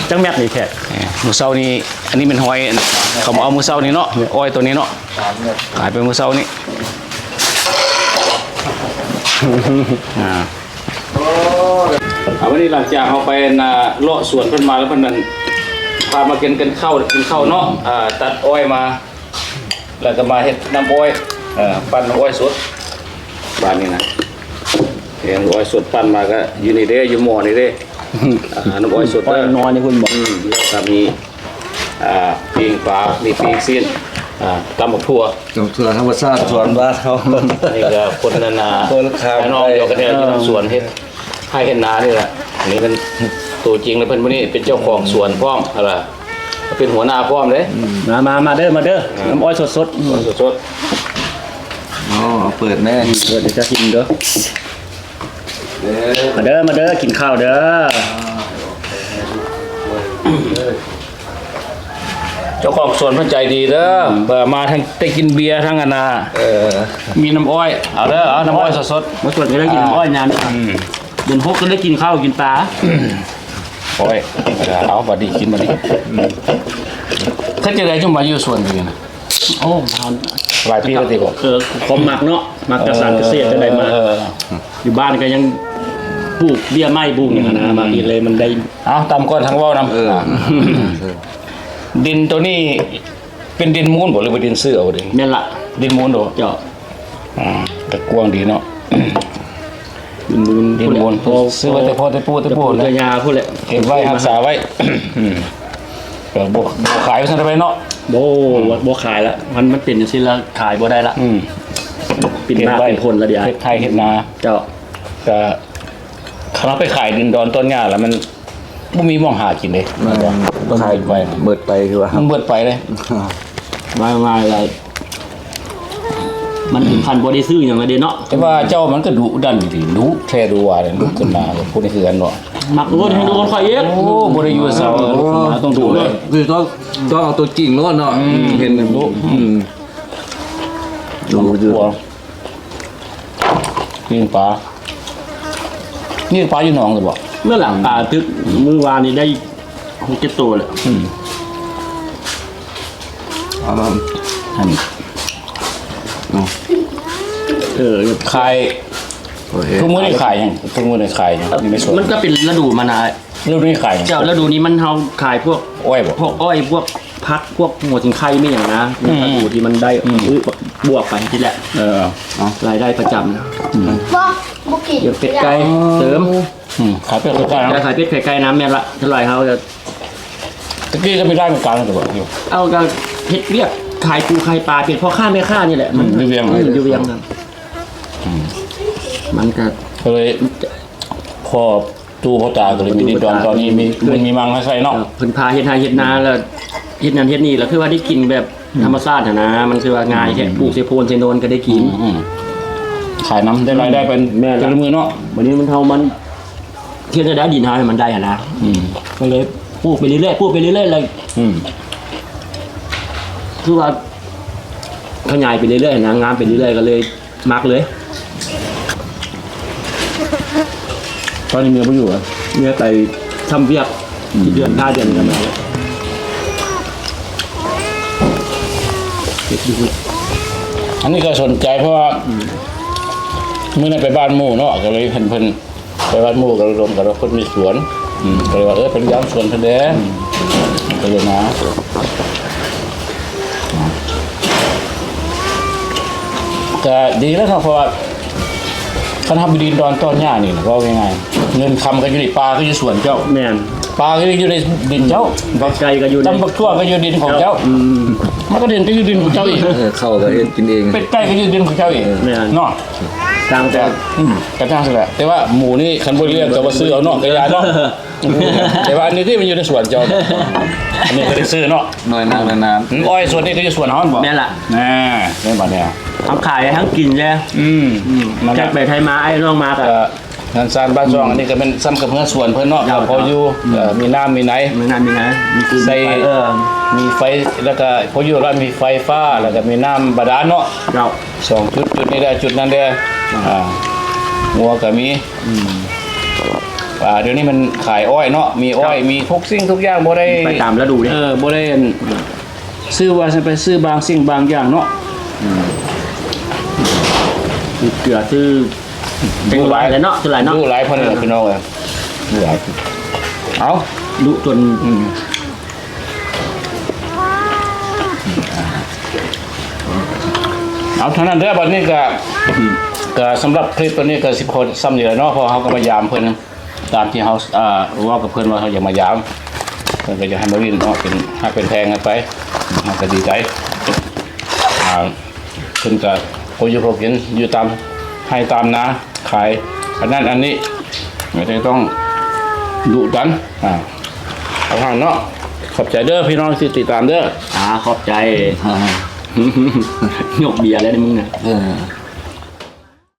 ຈັກແມັດນີ້ແຂກ ເອີ ມື້ເຊົ້ານີ້ ອັນນີ້ແມ່ນຫອຍ ເຂົາມາເອົາມື້ເຊົ້ານີ້ເນາະ ອ້ອຍຕົວນີ້ເນາະ ຂາຍໄປມື້ເຊົ້ານີ້ ອ່າ ເອົາ ວັນນີ້ຫຼັງຈາກເຮົາໄປ ອັນນ່າ ເລາະສວນເພິ່ນມາແລ້ວ ເພິ່ນນັ້ນ ພາມາກິນ ກິນເຂົ້າ ກິນເຂົ້າເນາະ ອ່າ ຕັດອ້ອຍມາ ແລ້ວກໍມາເຮັດນ້ຳອ້ອຍ ເອີ ປັ່ນນ້ຳອ້ອຍສົດ ບາດນີ້ນະ ເຮັດນ້ຳອ້ອຍສົດ ປັ່ນມາກໍຢູ່ນີ້ເດ້ ຢູ່ໝໍ້ນີ້ເດ້ ອ່າ ນ້ຳອ້ອຍສົດ ອ້ອຍນ້ອຍນີ້ພຸ້ນບໍ ອືມ ແລ້ວກໍມີ ອ່າ ປີ້ງປາ ມີປີ້ງຊີ້ນ ອ່າ ຕຳບັກຖົ່ວ ຕຳຖົ່ວທຳມະຊາດສວນບ້ານເຮົາ ນີ້ກໍຄົນນັ້ນນະ ຄົນຂ້າງ ພີ່ນ້ອງດຽວກັນນີ້ ເອີ ຢູ່ນຳສວນ ເຮັດໄຮ່ເຮັດນານີ້ແຫຼະ ອັນນີ້ເປັນຕົວຈິງ ແລະ ເພິ່ນຜູ້ນີ້ເປັນເຈົ້າຂອງສວນພ້ອມ ເອົາລະ ເປັນຫົວໜ້າພ້ອມເດ້ ອືມ ມາ ມາ ມາເດີ ມາເດີ ເອີ ນ້ຳອ້ອຍສົດໆ ອ້ອຍສົດໆ ເອົາ ເອົາເປີດແນ່ ເປີດໃຫ້ເຈົ້າກິນເດີ ເດີ ມາເດີ ມາເດີ ກິນເຂົ້າເດີ ເຈົ້າຂອງສວນເພິ່ນໃຈດີເດີ ອືມ ເອີ ມາທັງໄດ້ກິນເບຍ ທັງອັນນ່າ ເອີ ມີນ້ຳອ້ອຍ ເອົາເດີ ເອົານ້ຳອ້ອຍສົດໆ ມາສວນກໍໄດ້ກິນນ້ຳອ້ອຍຍາມນີ້ ອືມ ເດືອນຫົກກໍໄດ້ກິນເຂົ້າກິນປາ ໂອ້ຍ ເອົາ ບັດນີ້ກິນບັດນີ້ ອືມ ເຮັດຈັ່ງໃດຈຶ່ງມາຢູ່ສວນຢູ່ນີ້ນະ? ໂອ້ ຫຼາຍປີແລ້ວຕິບໍ? ເອີ ຄວາມມັກເນາະ ມັກການກະເສດຈັ່ງໃດມາ ເອີ ຢູ່ບ້ານກໍຍັງປູກເບ້ຍໄມ້ປູກຫຍັງຫັ້ນນະ ມາເຮັດເລີຍມັນໄດ້ ເອົາ ຕຳກ່ອນທັງເວົ້ານຳ ເອີ ດິນໂຕນີ້ເປັນດິນມູນບໍ ຫຼືວ່າດິນຊື້ເອົາເດ? ແມ່ນລະ ດິນມູນບໍ? ເຈົ້າ ອ່າ ກໍກວ້າງດີເນາະ ດິນມູນ ດິນມູນ ຊື້ໄວ້ແຕ່ພໍ່ແຕ່ປູ່ແຕ່ປູ່ ແຕ່ປູ່ແຕ່ຍ່າພຸ້ນແຫຼະ ເກັບໄວ້ຮັກສາໄວ້ ອືມ ກໍບໍ່ ບໍ່ຂາຍວ່າຊັ້ນໄປເນາະ ບໍ່ ອືມ ບໍ່ ບໍ່ຂາຍລະ ມັນ ມັນເປັນຈັ່ງຊີ້ລະ ຂາຍບໍ່ໄດ້ລະ ອືມ ເປັນໝາກເປັນຜົນລະເດ ເຮັດໄຮ່ເຮັດນາ ເຈົ້າ ກະຄັນເຮົາໄປຂາຍດິນດອນຕອນຫຍ້າລະ ມັນບໍ່ມີໝ່ອງຫາກິນເດ້ ແມ່ນ ຂາຍໄປ ເບິດໄປຄືວ່າ ມັນເບິດໄປເດ້ ວ່າງ່າຍລະ ມັນເຖິງຂັ້ນບໍ່ໄດ້ຊື້ຫຍັງລະເດເນາະ ແຕ່ວ່າເຈົ້າມັນກະດຸດັນອີ່ຫຼີ ດຸແທ້ດຸວ່າເດ້ ລຸກຂຶ້ນມາ ຜູ້ນີ້ຄືກັນເນາະ ມັກໂລດ ໃຫ້ໂດນຂ້ອຍອີກ ໂອ້ ບໍ່ໄດ້ຢູ່ເຊົາ ລຸກຂຶ້ນມາຕ້ອງດຸເລີຍ ຄືຕ້ອງ ຕ້ອງເອົາຕົວຈິງໂລດເນາະ ອືມ ເຫັນດຸ ອືມ ດຸຢູ່ ປີ້ງປາ ນີ້ປາຢູ່ໜອງຫຼືບໍ່? ເມື່ອຫຼັງປາຕຶກມື້ວານນີ້ໄດ້ຫົກເຈັດໂຕແຫຼະ ອືມ ເອົາມາ ອັນ ເອົາ ເອີ ຂາຍ ໂອເຄ ທຸກມື້ນີ້ຂາຍຫຍັງ? ທຸກມື້ນີ້ຂາຍຫຍັງ? ຢູ່ໃນສວນ ມັນກະເປັນລະດູມັນນະ ລະດູນີ້ຂາຍຫຍັງ? ເຈົ້າ ລະດູນີ້ມັນ ເຮົາຂາຍພວກອ້ອຍບໍ່? ພວກອ້ອຍ ພວກຜັກ ພວກຫົວສິງໄຄ ມີຫຍັງນະ ອືມ ລະດູທີ່ມັນໄດ້ ອືມ ບວກໄປຊີ້ແຫຼະ ເອີ ລາຍໄດ້ປະຈຳນະ ອືມ ບໍ່ ບໍ່ກິນ ເປັດໄກ່ເສີມ ອືມ ຂາຍເປັດໄກ່ນະ ຂາຍເປັດໄຂ່ໄກ່ນະ ແມ່ນລະ ສ່ວນຫຼາຍເຮົາຈະ ແຕ່ກີ້ກະມີລາຍເມກາ ເອົາກະເຮັດວຽກຂາຍປູຂາຍປາ ເປັນພໍ່ຄ້າແມ່ຄ້ານີ້ແຫຼະ ອືມ ຢູ່ວຽງ ອືມ ຢູ່ວຽງນະ ອືມ ມັນກະ ກະເລີຍ ພໍ ຕູ້ພໍ່ຕາກະເລີຍມີດິນດອນຕອນນີ້ມີບຸນມີມັງໃຫ້ໃສ່ເນາະ ເອີ ເພິ່ນພາເຮັດໄຮ່ເຮັດນາລະ ເຮັດນັ້ນເຮັດນີ້ລະ ຄືວ່າໄດ້ກິນແບບ ອືມ ທຳມະຊາດຫັ້ນນະ ມັນຄືວ່າງ່າຍແທ້ ອືມ ປູກໃສ່ໂພນໃສ່ໂນນກະໄດ້ກິນ ອືມ ຂາຍນຳໄດ້ລາຍໄດ້ເປັນ ແມ່ນລະ ແຕ່ລະມື້ເນາະ ບາດນີ້ມັນ ເຮົາມັນ ເຮັດຈັ່ງໃດດິນເຮົາໃຫ້ມັນໄດ້ຫັ້ນນະ ອືມ ກະເລີຍປູກໄປເລື້ອຍໆ ປູກໄປເລື້ອຍໆ ລະ ອືມ ຄືວ່າຂະຫຍາຍໄປເລື້ອຍໆ ຫັ້ນນະ ງາມໄປເລື້ອຍໆ ກະເລີຍ ມັກເລີຍ ຕອນນີ້ເມຍບໍ່ຢູ່ລະ ເມຍໄປທຳວຽກ ອືມ ເດືອນຫ້າເດືອນນີ້ລະ ອັນນີ້ກະສົນໃຈ ເພາະວ່າ ອືມ ມື້ນັ້ນໄປບ້ານໝູ່ເນາະ ກະເລີຍເຫັນເພິ່ນ ໄປບ້ານໝູ່ກະລົມກັນວ່າເພິ່ນມີສວນ ອືມ ກະເລີຍວ່າ ເອີ ໄປຢາມສວນເພິ່ນແດ່ ອືມ ກະເລີຍມາ ກະດີແລ້ວເນາະ ເພາະວ່າຄັນເຮົາໄປດິນດອນຕອນຫຍ້ານີ້ນະ ເວົ້າງ່າຍໆ ເງິນຄຳກະຢູ່ໃນປ່າ ກະຢູ່ສວນເຈົ້າ ແມ່ນ ປາກະຢູ່ໃນດິນເຈົ້າ ບັກໄກ່ກະຢູ່ໃນ ຕຳບັກຖົ່ວກະຢູ່ດິນຂອງເຈົ້າ ເຈົ້າ ອືມ ໝາກກະເດັນກະຢູ່ດິນຂອງເຈົ້າອີກ ເອີ ເຂົ້າກະເຮັດກິນເອງ ເປັດໄກ່ກະຢູ່ດິນຂອງເຈົ້າອີກ ແມ່ນ ເນາະ ຕ່າງແຕ່ ອືມ ກະຕ່າງຊັ້ນແຫຼະ ແຕ່ວ່າໝູນີ້ຄັນບໍ່ລ້ຽງກະບໍ່ຊື້ເອົາເນາະ ກະຢ່າເນາະ ແຕ່ວ່າອັນນີ້ທີ່ມັນຢູ່ໃນສວນເຈົ້າ ອັນນີ້ກະໄດ້ຊື້ເນາະ ໜ່ວຍນາງນານ ອືມ ອ້ອຍສວນນີ້ກະຢູ່ສວນເຮົາແມ່ນບໍ່? ແມ່ນລະ ແນ່ ແມ່ນບາດນີ້ ທັງຂາຍທັງກິນແຫຼະ ອືມ ອືມ ແຂກໄປໄທມາ ອ້າຍນ້ອງມາກະ ເອີ ເຮືອນຊານບ້ານຊ່ອງ ອືມ ອັນນີ້ກະແມ່ນສ່ຳກັບເຮືອນສວນເພິ່ນເນາະ ເຈົ້າ ກະພໍຢູ່ ອືມ ເອີ ມີນ້ຳມີໃນ ມີນ້ຳມີໃນ ມີຟືນ ໃສ່ ມີໄຟ ເອີ ມີໄຟ ລະກະພໍຢູ່ລະມີໄຟຟ້າ ອືມ ລະກະມີນ້ຳບາດານເນາະ ເຈົ້າ ສອງຈຸດ ຈຸດນີ້ແດ່ ຈຸດນັ້ນແດ່ ອ່າ ງົວກະມີ ອືມ ອ່າ ດຽວນີ້ມັນຂາຍອ້ອຍເນາະ ມີອ້ອຍ ເຈົ້າ ມີທຸກສິ່ງທຸກຢ່າງ ບໍ່ໄດ້ ໄປຕາມລະດູເດ້ ເອີ ບໍ່ໄດ້ ອືມ ຊື້ວ່າຊັ້ນໄປ ຊື້ບາງສິ່ງບາງຢ່າງເນາະ ອືມ ເກືອ ຊື້ ເປັນຫຼາຍແຫຼະເນາະ ສ່ວນຫຼາຍເນາະ ດຸຫຼາຍພວກນີ້ ເອີ ພີ່ນ້ອງເອີຍ ດຸຫຼາຍ ເອົ້າ ດຸຈົນ ອືມ ເອົາ ເທົ່ານັ້ນເດີ ບາດນີ້ກະ ອືມ ກະສຳລັບຄລິບຕົວນີ້ກະຊິຂໍສ່ຳນີ້ແຫຼະເນາະ ເພາະເຮົາກະມາຢາມເພິ່ນ ຕາມທີ່ເຮົາ ເອີ ເວົ້າກັບເພິ່ນວ່າເຮົາຢາກມາຢາມ ເພິ່ນກະຢາກໃຫ້ມາຫຼິ້ນເນາະ ເປັນຮັກເປັນແພງກັນໄປ ເຮົາກະດີໃຈ ອ່າ ເພິ່ນກະພໍຢູ່ພໍກິນ ຢູ່ຕາມໄຮ່ຕາມນາ ຂາຍອັນນັ້ນອັນນີ້ ກະຕ້ອງດຸດັນ ອ່າ ເອົາຫັ້ນເນາະ ຂອບໃຈເດີພີ່ນ້ອງທີ່ຕິດຕາມເດີ ອ່າ ຂອບໃຈ ຍົກເບຍແລ້ວນີ້ມຶງນະ ເອີ.